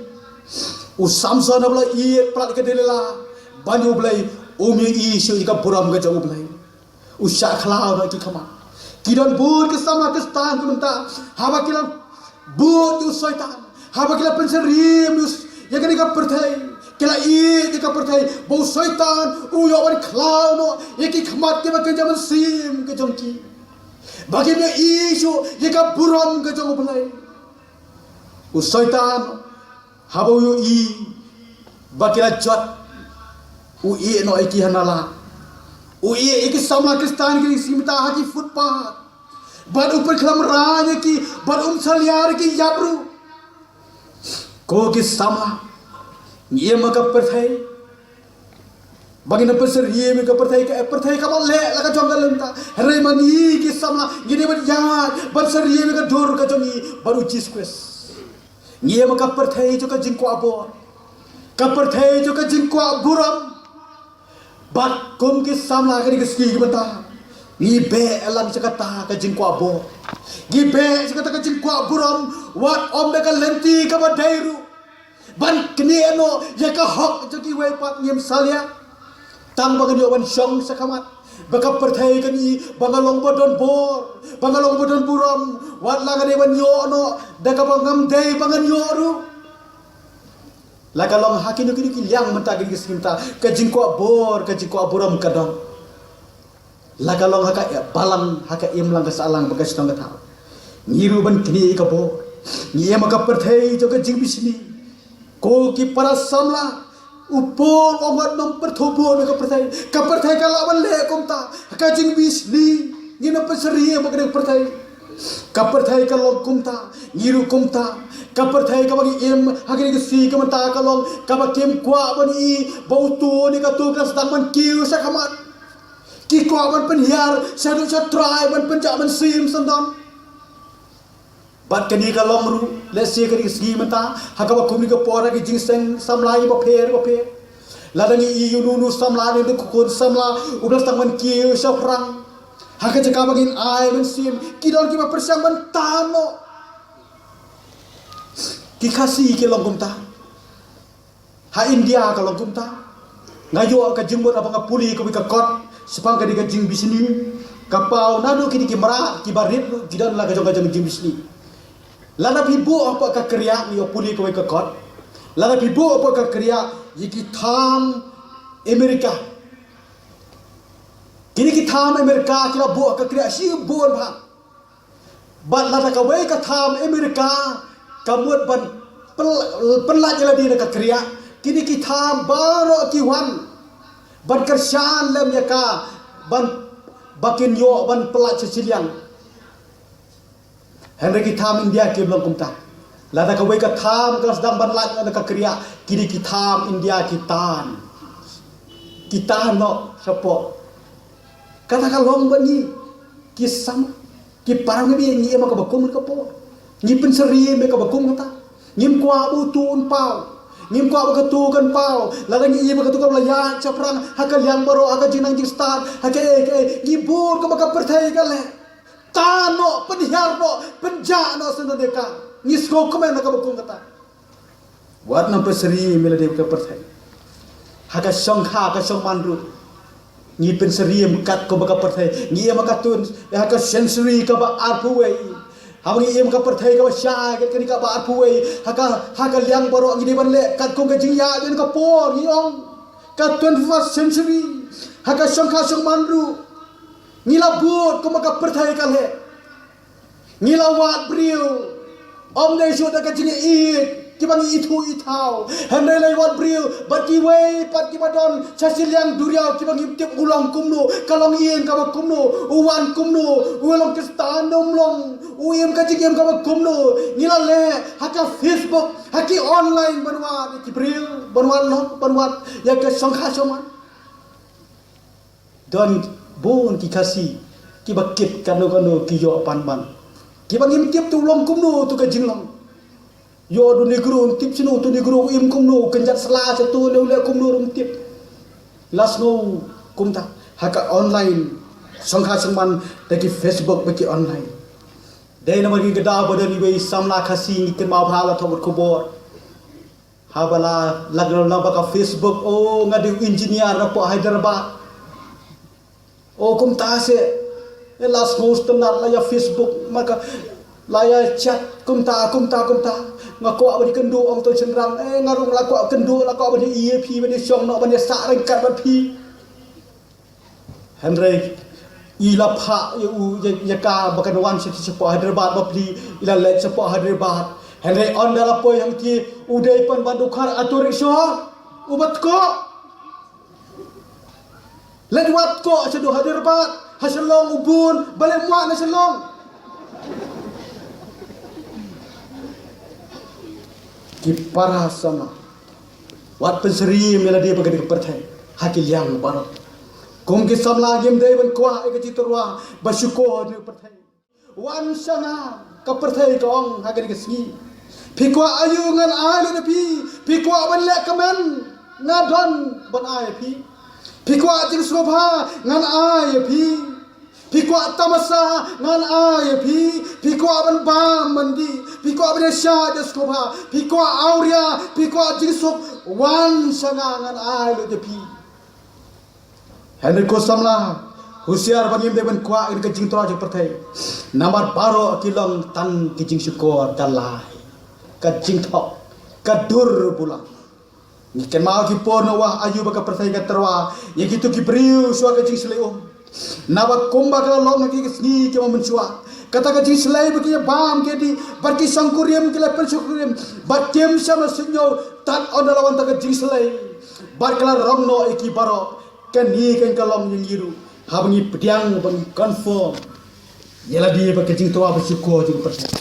U Samson haba la ïeit palat ïa ka Delila ban ïa u Blei, um ïohi shuh ïa ka burom ka jong u Blei. U shah khlaw na ki khmat. Ki don bun ki samla Khristan ki mynta, haba ki la bud ïa u Soitan, haba ki la pynsyriem ïa u s-, ïa kane ka pyrthei, ki la ïeit ïa ka pyrthei, ba u Soitan u ïoh ban khlaw noh ïa ki khmat kiba kynja mynsiem ka jong ki, ba kim ïohi shuh ïa ka burom ka jong u Blei. U Soitan haba u ïohi ba ki la jot, u ïeh noh ïa ki ha nalah. U ïeh ïa ki samla Khristan ki sngi mynta ha ki footpath, bad u pynkhlem rang ïa ki, bad um salia ïa ki ïap ruh. Ko ki samla, ngi im ha ka pyrthei ba ngin ym pynsyriem ïa ka pyrthei, ka pyrthei kaba leh la ka jong ka lynta. Hynrei ma ngi ki samla ngi dei ban ïaid ban syriem ïa ka dur ka jong ngi bad u Jisu Khrist. Ngi im ha ka pyrthei jong ka jingkwah bor, ka pyrthei jong ka jingkwah burom. Bad kum ki samla kane ka sngi ki mynta, ngi beh lang sha kata ka jingkwah bor, ngi beh sha kata ka jingkwah burom, wat ym da ka lynti kaba dei ruh, ban knieh noh ïa ka hok jong kiwei pat. Ngim salia. Tang ba ngan ïoh ban shong sha khmat, ba ka pyrthei kan i ba nga long ba don bor, ba nga long ba don burom. Wat la nga dei ban ïoh noh da kaba ngam dei ba ngan ïoh ruh. La ka long ha kino kino ki liang mynta, kine ki sngi mynta, ka jingkwah bor, ka jingkwah burom ka don. La ka long ha ka balang, ha ka imlang, ka sahlang bad ka shnong ka thaw. Ngi ruh ban knieh ïa ka bor. Ngi im ha ka pyrthei jong ka jingbishni. Ko ki para samla, u Paul u ong wat nym pyrthuh bun ïa ka pyrthei. Ka pyrthei ka lah ban leh kumta ha ka jingbishni. Ngin ym pynsyriem ïa ka pyrthei. Ka pyrthei ka long kumta, ngi ruh kumta. Ka pyrthei kaba ngi im ha kine ki sngi ki mynta ka long kaba kim kwah ban i ba uto ne kato ka la sdang ban kiew sha khmat. Ki kwah ban pynhiar shaduh shatrai, ban pynjah mynsiem syndon. Bad kane ka long ruh, lehse kane ka sngi mynta, ha kaba kum kane ka por ha ki jingseng samla kiba pher bapher. Lada ngi ïohi uno uno u samla ne uno uno u khun samla uba la sdang ban kiew shaphrang, ha ka jaka ba ngin ai mynsiem, ki don kiba pyrshang ban tan noh. Ki Khasi ki long kumta. Ha India ka long kumta. Nga ïoh ka jingmut haba nga pule kawei ka kot shaphang kane ka jingbishni. Ka paw naduh kine ki mrad kiba rit ruh ki don la ka jong ka jong jingbishni. Lada phi buh hapoh ka kriah, nga ïoh pule kawei ka kot, lada phi buh hapoh ka kriah ïa ki tham America, kine ki tham America ki la buh ha ka kriah shibun bha. Bad lada kawei ka tham America ka mut ban pyl-, pynlait ïa lade na ka kriah, kine ki tham baroh ki wan ban kyrshan lem ïa ka, ban, ba kin ïoh ban pynlait sha shiliang. Hynrei ki tham India kim long kumta. Lada kawei ka tham ka la sdang ban lait na ka kriah, kine ki tham India ki tan. Ki tan noh shapoh. Kata ka long bad ngi ki samla, ki para ngi, ngi im ha kaba kum kane ka por. Ngi pynsyriem ïa kaba kum kata. Ngim kwah ba utu un paw. Ngim kwah ba katu kan paw. Lada ngi ïohi ba katu ka la ïaid shaphrang ha ka liang baroh, ha ka jingnang jingstad, ha kaei kaei, ngi bud kumba ka pyrthei ka leh. Tan noh, pynhiar noh, pynjah noh shen ïa ka. Ngi sngewkmen ha kaba kum kata. Wat nang pynsyriem ïa lade bad ka pyrthei. Ha ka shongkha, ha ka shongman ruh, ngi pynsyriem kat kumba ka pyrthei. Ngi ïa ma katun ha ka century kaba arphew wei. Haba ngi ïa ma ka pyrthei kaba shai kat kane kaba arphew wei, ha ka, ha ka liang baroh ngi dei ban leh kat kum ka jingïaid ïa ka por, ngi ong. Ka twenty-first century, ha ka shongkha shongman ruh, ngi la bud kumba ka pyrthei ka leh. Ngi la wad briew ym dei shuh da ka jingïeit kiba ngi ithuh ithaw. Hynrei la wad briew bad kiwei pat kiba don sha shiliang duriaw kiba ngim tip u long kumno, ka longïing kaba kumno, u wan kumno, u long Khristan ne um long, u im ka jingim kaba kumno. Ngi la leh ha ka Facebook, ha ki online ban wad ïa ki briew, ban wad lok, ban wad ïa ka shongkha shongman. Don bun ki Khasi kiba kit kano kano ki ïoh pan ban. Kiba ngim tip tu long kumno tu ka jinglong. Ïoh tu Negro, ngim tip shano tu Negro, im kumno, kynjat sla sha tu ne u leh kumno ruh ngim tip. La sngew kumta ha ka online, shongkha shongman da ki Facebook bad ki online. Dei namar ki kata ba don iwei i samla Khasi ngi kynmaw bha la thoh bad khubor. Haba la, la, la ba ka Facebook, oh, nga dei u engineer na poh Hyderabad. Oh, kumta se. Eh, la sngew sngewtynnat la ïa Facebook, ma ka, la ïa chat, kumta, kumta, kumta. Nga kwah ban ïakynduh, ong to shynrang, eh, nga ruh la kwah kynduh, la kwah ban ïa phi, ban ïa shong noh, ban ïa sah ryngkat bad phi. Hynrei i la phah ïa u, ïa, ïa ka ba kan wan sha, sha poh Hyderabad ba plie, i la leit sha poh Hyderabad. Hynrei ynda la poi hangtei, u dei pan ban dukar auto rickshaw, u ba tkoh. Leit wat tkoh sha Hyderabad, ha Shillong u bun, balei um wad na Shillong. Ki para samla. Wat pynsyriem ïa lade bad ka pyrthei ha ki liang baroh. Kum ki samla ngim dei ban kwah ïa ka jingtyrwa ba shukor ha ka pyrthei. Wan sha nga, ka pyrthei ka ong ha kane ka sngi. Phi kwah aïu ngan ai lut ïa phi. Phi kwah ban leh kmen, nga don ban ai ïa phi. Phi kwah jingsngewbha ngan ai ïa phi. Phi kwah tamasa ngan ai ïa phi. Phi kwah ban bam ban dih. Phi kwah ban ïashad ïasngewbha. Phi kwah awria. Phi kwah jingsuk. Wan sha nga ngan ai lut ïa phi. Hynrei ko samla, husiar ba ngim dei ban kwah ïa ka jingtyrwa jong ka pyrthei. Namar baroh ki long tang ki jingshukor, ka lai, ka jingthok, ka dur bulang. Ngi kynmaw ki por Noah, aïu ba ka pyrthei ka tyrwa ïa kito ki briew shuwa ka jingshlei um. Naba kumba ka la long ha ki sngi kiba mynshuwa, kata ka jingshlei ba ki ïa bam ki ïa dih, bad ki shongkurim ki la pynshongkurim, bad kim shym la sngewthuh, tad ynda la wan ta ka jingshlei, bad ka la rong noh ïa ki baroh. Kane kan ka long ïa ngi ruh, haba ngi pdiang, ba ngi conform ïa lade bad ka jingtyrwa ba shukor jong ka pyrthei.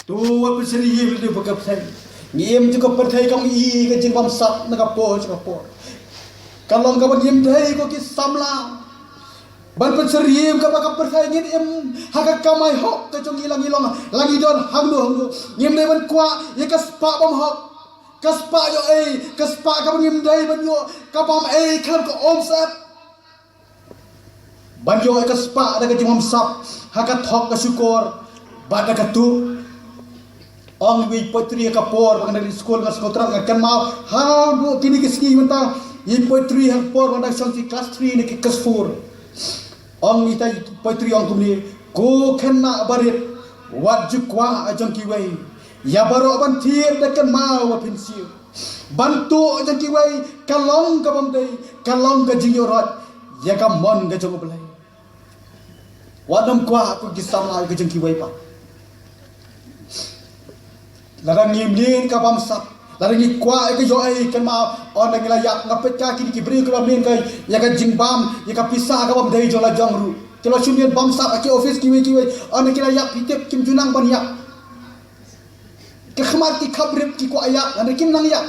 To wat pynsyriem ïa lade bad ka pyrthei. Ngi im jong ka pyrthei, ka ngi i ka jingbamsap na ka por sha ka por. Ka long kaba ngim dei ko ki samla ban pynsyriem kaba ka pyrthei. Ngin im ha ka kamai hok ka jong ngi, la ngi long, la ngi don hangno hangno. Ngim dei ban kwah ïa ka spah bymhok. Ka spah ïoh ei, ka spah kaba ngim dei ban ïoh, ka bam ei khlem ka umsyep. Ban ïoh ei ka spah da ka jingbamsap, ha ka thok ka shukor, bad da ka tuh. Ong iwei i poetry ha ka por ba nga dang skul, nga sngewthuh, nga kynmaw haduh kine ki sngi mynta, i poetry ha ka por ba nga dang shong sha class three ne ki class four. Ong ita i poetry ong kumne, ko khynnah barit, wat ju kwah jong kiwei. Ïa baroh ban thied da kynmaw ba phin siew. Ban tuh jong kiwei ka long ka bym dei, ka long ka jingïoh roit ïa ka mon ka jong U Blei. Wat nym kwah ko ki samla ïa ka jong kiwei pat. Lada ngi mlien ka bamsap, lada ngi kwah ïa ka ïoh ei, kynmaw ynda ngi la ïap, nga peit ka kine ki briew kiba mlien ka ïa ka jingbam, ïa ka pisa ka bym dei jong la jong ruh. Ki la shu mlien bamsap ha ki office kiwei kiwei, ynda ki la ïap, phi tip kim ju nang ban ïap. Ki khmat ki khap rip, ki kwah ïap, hynrei kim nang ïap.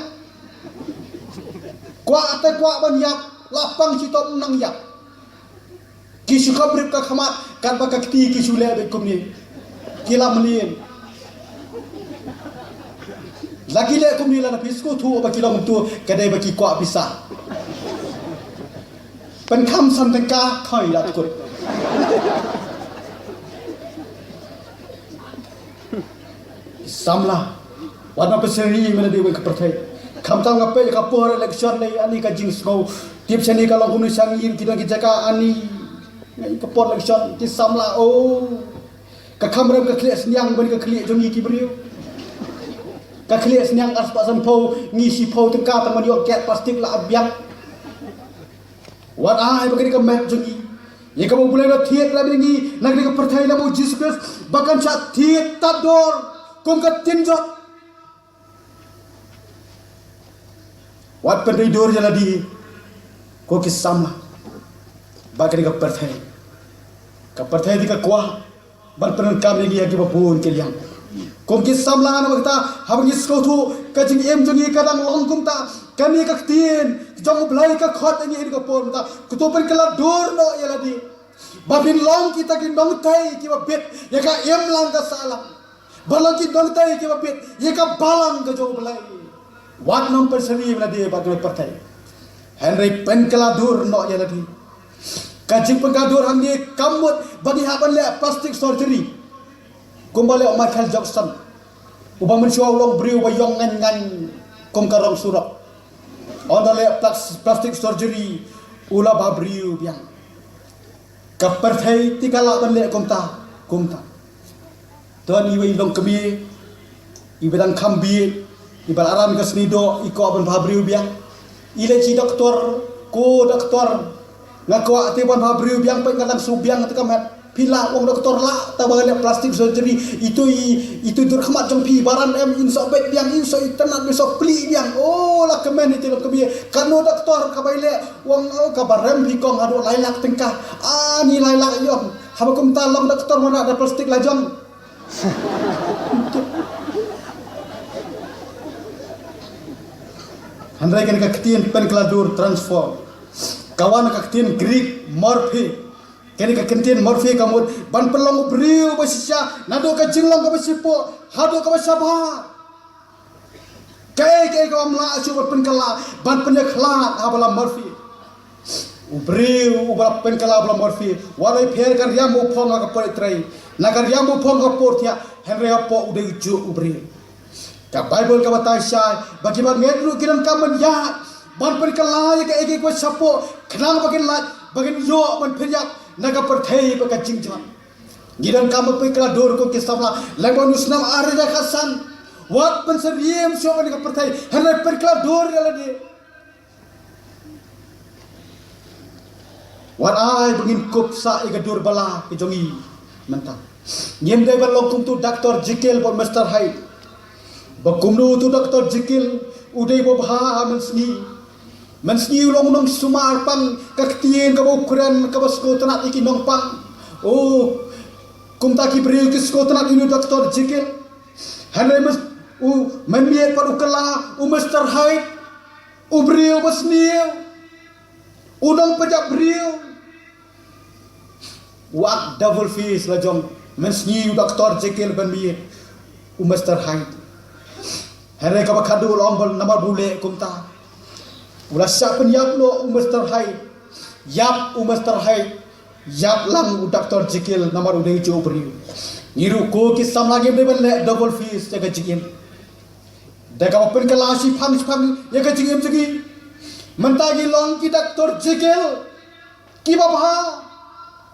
Kwah te kwah ban ïap, la pang shitom nang ïap. Ki shu khap rip ka khmat, katba ka kti ki shu leh beit kumne. Ki la mlien. La ki leh kumne lada phi sngewthuh ba ki long kumtu, ka dei ba ki kwah pisa. Pynkham san tyngka, khoi la tkut. Samla. Wat na pynshari mynta dei wan ka pyrthei. Khamtam nga peit ka por election ne ani ka jingsngew. Tip shane ka long kumne sha ngi ki don ki jaka ani. Ngi ka por election ki samla, oh. Ka kham rem ka khlieh sniang ban ka khlieh jong ngi ki briew. Ka khlieh sniang arspah sanphew, ngi shiphew tyngka tang ban ïoh kit plastik la biang. Wat ai ba ka dei ka met jong ngi. Ïa kaba U Blei u la thied rem ïa ngi na ka dei ka pyrthei na U Jisu Khrist ba kan shah thied tad dor kum ka ktien jot. Wat pynrei dur ïa lade ko ki samla. Ba ka dei ka pyrthei. Ka pyrthei te ka kwah ban pyndonkam ïa ngi ha kiba bun ki liang. Kum ki samla na kata, haba ngi sngewthuh ka jingim jong ngi ka dang long kumta, kane ka ktien jong U Blei ka khot ïa ngi ha ka por mynta. Kito pynkylla dur noh ïa lade ba phin long kita ki nongtei kiba bit ïa ka imlang ka sahlang. Ba long ki nongtei kiba bit ïa ka balang ka jong U Blei. Wat nym pynshari ïa lade bad ka pyrthei. Hynrei pynkylla dur noh ïa lade. Ka jingpynkylla dur hangne kam mut ba ngi hap ban leh plastic surgery. Kumba leh u Michael Jackson. Uba mynshuwa u long briew uba ïong ngan ngan kum ka rong surok. Ynda leh plas-, plastic surgery u la bhabriew biang. Ka pyrthei te ka lah ban leh kumta, kumta. Don iwei i longkmie iba dang kham bieit, iba la ran ka sngi doh, i kwah ban bhabriew biang. I leit sha doktor, ko doktor, nga kwah te ban bhabriew biang, peit nga dang shu biang te ka met. Phi lah? Ong doktor, lah, tang ba nga leh plastic surgery. Itu i, itu i dur khmat jong phi ba ran em, yn sa beit biang, yn sa itynnad, yn sa plie biang. Oh, la kmen ïa i longkmie. Katno doktor kaba i leh? Ong, oh, kaba rem phi kong haduh lai lak tyngka. Ani lai lak ïong. Haba kumta long doktor, mana da plastik la jong. Hynrei kane ka ktien pynkylla dur, transform. Ka wan na ka ktien Greek morphe. Kane ka ktien morphe ka mut ban pynlong u briew ba shisha naduh ka jinglong kaba shipoh haduh kaba shabar. Kaei kaei kaba ym lah shuh ban pynkylla, ban pynïakhlad ha ba la morphe. U briew uba la pynkylla ba la morphe, wat la pher ka riam u phong ha ka por trei, na ka riam u phong ha ka por thiah, hynrei hapoh u dei u juh u briew. Ka Baibl ka batai shai ba kiba ngeit ruh ki donkam ban ïaid ban pynkylla ïa kaei kaei kaba shapoh, khnang ba kin lait, ba kin ïoh ban pynïap na ka pyrthei bad ka jingjot. Ngi donkam ban pynkylla dur ko ki samla, lem bad u snem ar hajar khatsan. Wat pynsyriem shuh ban ka pyrthei, hynrei pynkylla dur ïa lade. Wat ai ba ngin kup sah ïa ka dur bala ka jong ngi mynta. Ngim dei ban long kum uto u Doctor Jekyll bad Mister Hyde. Ba kumno uto u Doctor Jekyll u dei uba bha ha mynsngi. Mynsngi u long u nongsumar pang, ka ktien kaba u kren kaba sngewtynnad ïa ki nongpang. Oh, kumta ki briew ki sngewtynnad ïa u Doctor Jekyll. Hynrei myn, u mynmiet pat u kylla u Mister Hyde. U briew ba sniew. U nongpynïap briew. Wat double face la jong, mynsngi u Doctor Jekyll ban miet u Mister Hyde. Hynrei kaba khadduh u la ong ba namar ba u leh kumta, u la shah pynïap noh u Mister Hyde. Ïap u Mister Hyde, ïap lang u Doctor Jekyll namar u dei u juh u briew. Ngi ruh ko ki samla ngim dei ban leh double face ïa ka jingim. Da kaba pynkylla shiphang shiphang ïa ka jingim jong ngi. Mynta ngi long ki Doctor Jekyll kiba bha.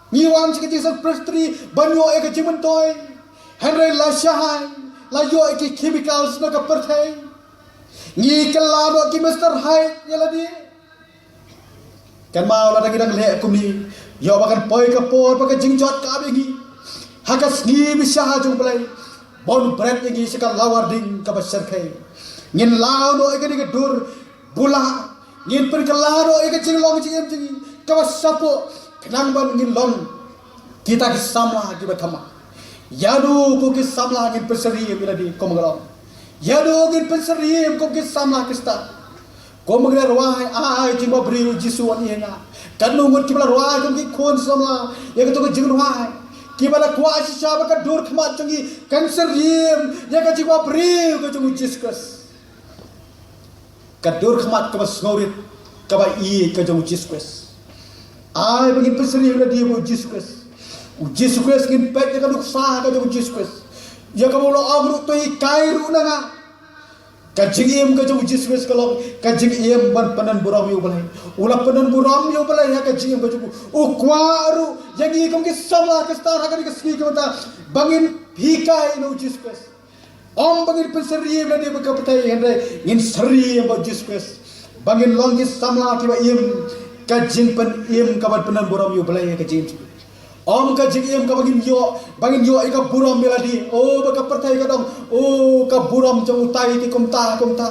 Ngi wan sha ka Jingïaseng Presbytery ban ïoh ïa ka jingmyntoi. Hynrei lashai la ïoh ïa ki chemicals na ka pyrthei. Ngi kylla noh ki Mister Hyde ïa lade. Kynmaw lada ngi dang leh kumne, ïoh ba kan poi ka por ba ka jingjot ka ap ïa ngi ha ka sngi bishar jong U Blei, ban bret ïa ngi sha ka lawar ding kaba shyrkhei. Ngin law noh ïa kane ka dur bula, ngin pynkylla noh ïa ka jinglong jingim jong ngi kaba shapoh, khnang ban ngin long kita ki samla kiba thymmai. Ïa no ko ki samla ngin pynsyriem ïa lade kum nga la ong. Ïa no ngin pynsyriem ko ki samla Khristan. Kum nga la rwai, ai jingbabriew Jisu wan ïa nga. Katno ngut kiba la rwai kum ki khun samla ïa kato ka jingrwai, kiba la kwah shisha ba ka dur khmat jong ngi kan syriem ïa ka jingbabriew ka jong u Jisu Khrist. Ka dur khmat kaba sngewrit, kaba ïeit ka jong u Jisu Khrist. Ai ba ngin pynsyriem ïa lade bad u Jisu Khrist. U Jisu Khrist, ngin peit ïa ka nuksa ka jong u Jisu Khrist. Ïa kaba u la ong ruh, to hikai ruh na nga. Ka jingim ka jong u Jisu Khrist ka long ka jingim ban pynbun burom ïa u Blei. U la pynbun burom ïa u Blei ha ka jingim ka jong u. U kwah ruh ïa ngi kum ki samla Khristan ha kane ka sngi ka mynta ba ngin hikai na u Jisu Khrist. Ym ba ngin pynsyriem lade bad ka pyrthei, hynrei ngin syriem bad u Jisu Khrist. Ba ngin long ki samla kiba im ka jingpynim kaban pynbun burom ïa u Blei ha ka jingim. Ym ka jingim kaba ngin ïoh, ba ngin ïoh ïa ka burom ïa lade. O, ba ka pyrthei ka dang, o, ka burom jong utai te kumta kumta.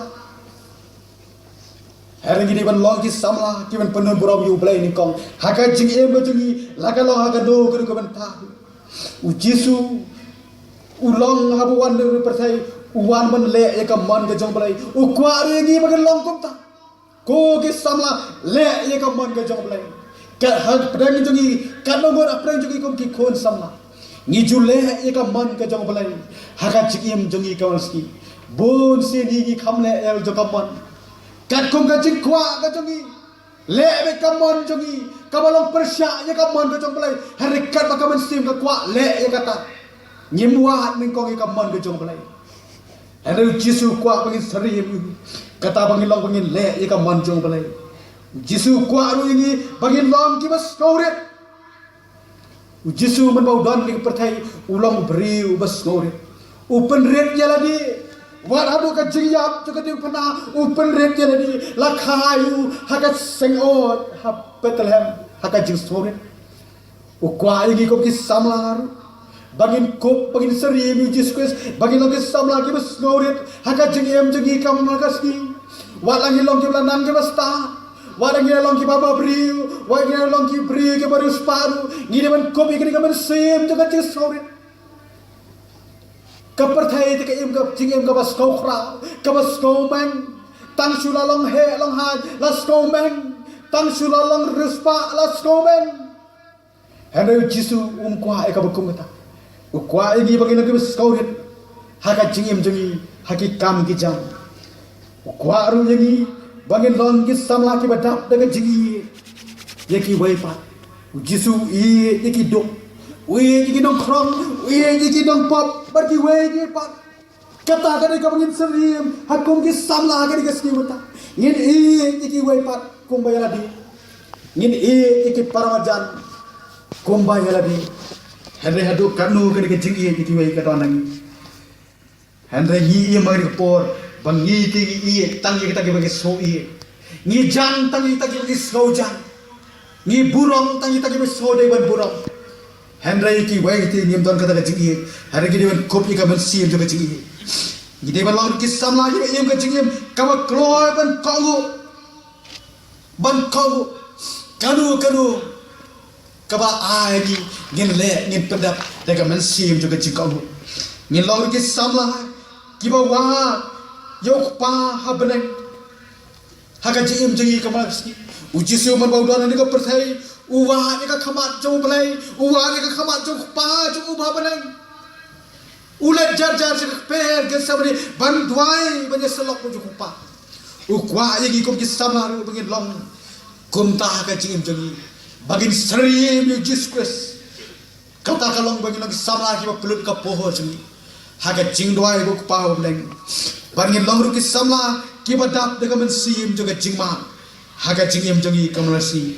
Hynrei ngi dei ban long ki samla kiban pynbun burom ïa u Blei nyngkong ha ka jingim ka jong ngi, la ka long ha kano kano ka bynta. U Jisu u long haba wan na ka pyrthei, u wan ban leh ïa ka mon ka jong u Blei. U kwah ruh ïa ngi ba ngin long kumta. Ko ki samla, leh ïa ka mon ka jong u Blei. Ka ha pdeng jong ngi, ka nongwei ha pdeng jong ngi kum ki khun samla, ngi ju leh ïa ka mon ka jong u Blei ha ka jingim jong ngi ka wan sngi. Bun sien ngi kham leh ïa la jong ka mon. Katkum ka jingkwah ka jong ngi, leh beit ka mon jong ngi kaba long pyrshah ïa ka mon ka jong u Blei. Hynrei katba ka mynsiem ka kwah leh ïa kata, ngim wad nyngkong ïa ka mon ka jong u Blei. Hynrei u Jisu u kwah ba ngin syriem, kata ba ngin long, ba ngin leh ïa ka mon jong u Blei. U Jisu u kwah ruh ïa ngi ba ngin long kiba sngewrit. U Jisu mynba u don ha ka pyrthei, u long u briew uba sngewrit. U pynrit ïa lade. Wat haduh ka jingïap jong ka diengphna, u pynrit ïa lade. La kha ïa u ha ka seng-ot ha Bethlehem ha ka jingsngewrit. U kwah ïa ngi kum ki samla ruh ba ngin kup, ba ngin syriem ïa u Jisu Khrist, ba ngin long ki samla kiba sngewrit ha ka jingim jong ngi ka man ka sngi. Wat la ngi long kiba la nang kiba stad, wat la ngi long kiba bhabriew, wat la ngi long ki briew kiba riewspah ruh, ngi dei ban kup ïa kane ka mynsiem jong ka jingsngewrit. Ka pyrthei te ka im ka jingim kaba sngewkhraw, kaba sngewmeng. Tang shu la long heh long haiñ la sngewmeng. Tang shu la long riewspah la sngewmeng. Hynrei u Jisu um kwah ïa kaba kum kata. U kwah ïa ngi ba ngin long kiba sngewrit ha ka jingim jong ngi, ha ki kam ki jam. U kwah ruh ïa ngi ba ngin long ki samla kiba dap da ka jingïeit ïa kiwei pat. U Jisu u ïeit ïa ki duk, u ïeit ïa ki nongkhrong, u ïeit ïa ki nongpop bad kiwei kiwei pat. Kata ka dei kaba ngin syriem ha kum ki samla ha kane ka sngi mynta. Ngin ïeit ïa kiwei pat kumba ïa lade. Ngin ïeit ïa ki para marjan kumba ïa lade. Hynrei haduh katno kane ka jingïeit ïa kiwei ka don ha ngi? Hynrei ngi im ha kane ka por ba ngi te ngi ïeit tang ïa kita kiba ki sngew ïeit. Ngi jan tang ïa kita kiba ki sngew jan. Ngi burom tang ïa kita kiba sngew dei ban burom. Hynrei kiwei te ngim don kata ka jingïeit. Hynrei ngi dei ban kup ïa ka mynsiem jong ka jingïeit. Ngi dei ban long ki samla kiba im ka jingim kaba kloi ban kohnguh. Ban kohnguh kano kano kaba ai ngi, ngin leh, ngin pyndep da ka mynsiem jong ka jingkohnguh. Ngin long ki samla kiba wad ïa u Kpa ha bneng. Ha ka jingim jong ngi ka man ka sngi, u Jisu mynba u don ha kane ka pyrthei, u wad ïa ka khmat jong u Blei, u wad ïa ka khmat jong u Kpa jong u ba ha bneng. U leit jar jar sha ka kper Gethsemane ban duwai, ban ïasyllok bad u Kpa. U kwah ïa ngi kum ki samla ruh ba ngin long kumta ha ka jingim jong ngi, ba ngin syriem ïa u Jisu Khrist. Kata ka long ba ngin long ki samla kiba pynlut ka pohor jong ngi ha ka jingduwai bad u Kpa u Blei. Ba ngin long ruh ki samla kiba dap da ka mynsiem jong ka jingmap ha ka jingim jong ngi ka man ka sngi.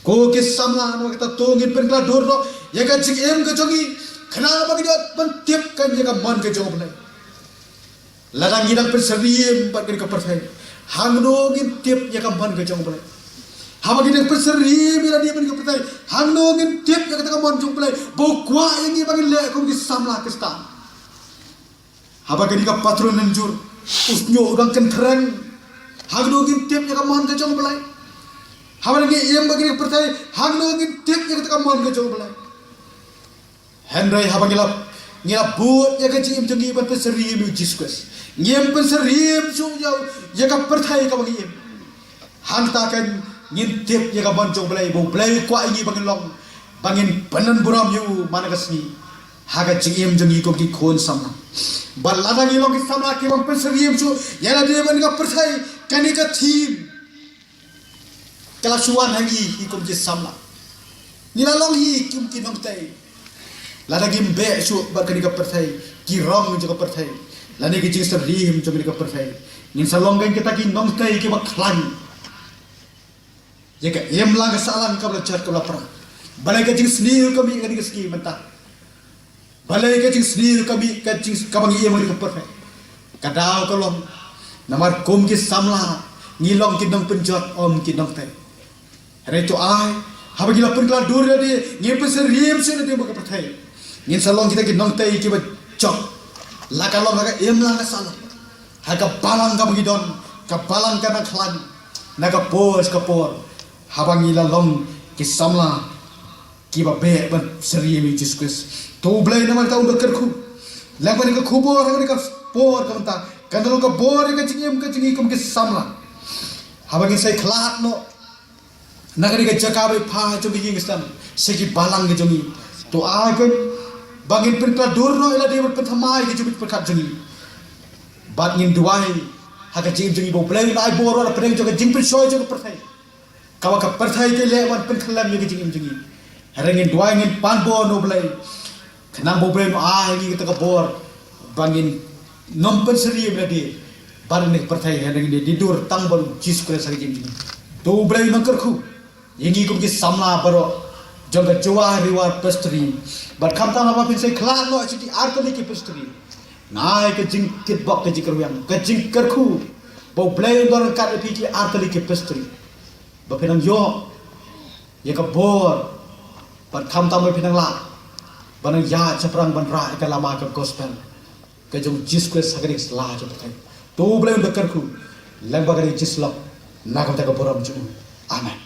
Ko ki samla, na kata to ngin pynkylla dur noh ïa ka jingim ka jong ngi, khnang ba ngin ïoh ban tip kan ïa ka mon ka jong u Blei. Lada ngi dang pynsyriem bad kane ka pyrthei, hangno ngin tip ïa ka mon ka jong u Blei? Haba ngi dang pynsyriem ïa lade bad kane ka pyrthei, hangno ngin tip ïa kata ka mon jong u Blei ba u kwah ïa ngi ba ngin leh kum ki samla Khristan? Haba kane ka patron nongjur u shñiuh u dang kynthreng, hangno ngin tip ïa ka mon ka jong u Blei? Haba ngi im bad kane ka pyrthei, hangno ngin tip ïa kata ka mon ka jong u Blei? Hynrei haba ngi la, ngi la bud ïa ka jingim jong ngi ban pynsyriem ïa u Jisu Khrist, ngim pynsyriem shuh ïa, ïa ka pyrthei kaba ngi im, hangta kan ngin tip ïa ka mon jong u Blei, ba u Blei u kwah ïa ngi ba ngin long, ba ngin pynbun burom ïa u man ka sngi ha ka jingim jong ngi kum ki khun samla. Bad lada ngi long ki samla ki bym pynsyriem shuh ïa lade bad ka pyrthei, Kane ka theme ka la shu wan ha ngi hi kum ki samla. Ngi la long hi kum ki nongtei. Lada ngim beh shuh bad kane ka pyrthei, ki rong jong ka pyrthei, lane ki jingsyriem jong kane ka pyrthei, ngin sa long kein kita ki nongtei kiba khlaiñ ïa ka imlang ka sahlang kaba la jot kaba la pra. Balei ka jingsniew ka mih kane ka sngi mynta? Balei ka jingsniew ka mih ka jing, kaba ngi im ha kane ka pyrthei? Ka daw ka long namar kum ki samla ngi long ki nongpynjot, ym ki nongtei. Hynrei to ai, haba ngi la pynkylla dur ïa lade, ngin pynsyriem shuh ïa lade bad ka pyrthei, ngin sa long kita ki nongtei kiba jop, la ka long ha ka imlang ka sahlang, ha ka balang kaba ngi don, ka balang ka nang khlaiñ na ka por sha ka por, haba ngi la long ki samla kiba beh ban syriem ïa U Jisu Khrist. To U Blei namar kata un da kyrkhu lyngba kane ka khubor ha kane ka por ka mynta, kan da long ka bor ïa ka jingim ka jong ngi kum ki samla, haba ngin sa ïakhlad noh na kane ka jaka ba ïa pha jong ka ïing ka sem sha ki balang ka jong ngi. To ai kein ba ngin pynkylla dur noh ïa lade bad pynthymmai ïa ka jingmut pyrkhat jong ngi. Bad ngin duwai ha ka jingim jong ngi ba U Blei un ai bor ha pdeng jong ka jingpynshoi jong ka pyrthei, kaba ka pyrthei ka leh ban pynkhyllem ïa ka jingim jong ngi. Hynrei ngin duwai, ngin pan bor na U Blei, khnang ba U Blei un ai ïa ngi kata ka bor ba ngin nym pynsyriem ïa lade bad kane ka pyrthei, hynrei ngin ïadie dur tang bad U Jisu Khrist ha ka jingim jong ngi. To U Blei un nang kyrkhu ïa ngi kum ki samla baroh jong ka Jowai Riwar Presbytery. Bad khamtam haba phin sa ïakhlad noh sha ki artylli ki presbytery, nga ai ka jingkitbok, ka jingkyrwiang, ka jingkyrkhu ba U Blei un don ryngkat ïa phi ki artylli ki presbytery, ba phin nang ïoh ïa ka bor, bad khamtam ba phin nang lah ban nang ïaid shaphrang ban rah ïa ka lama ka gospel ka jong U Jisu Khrist ha kane ka sla jong ka pyrthei. To U Blei un da kyrkhu lyngba kane ka jingsyllok na ka bynta ka burom jong U. Amen.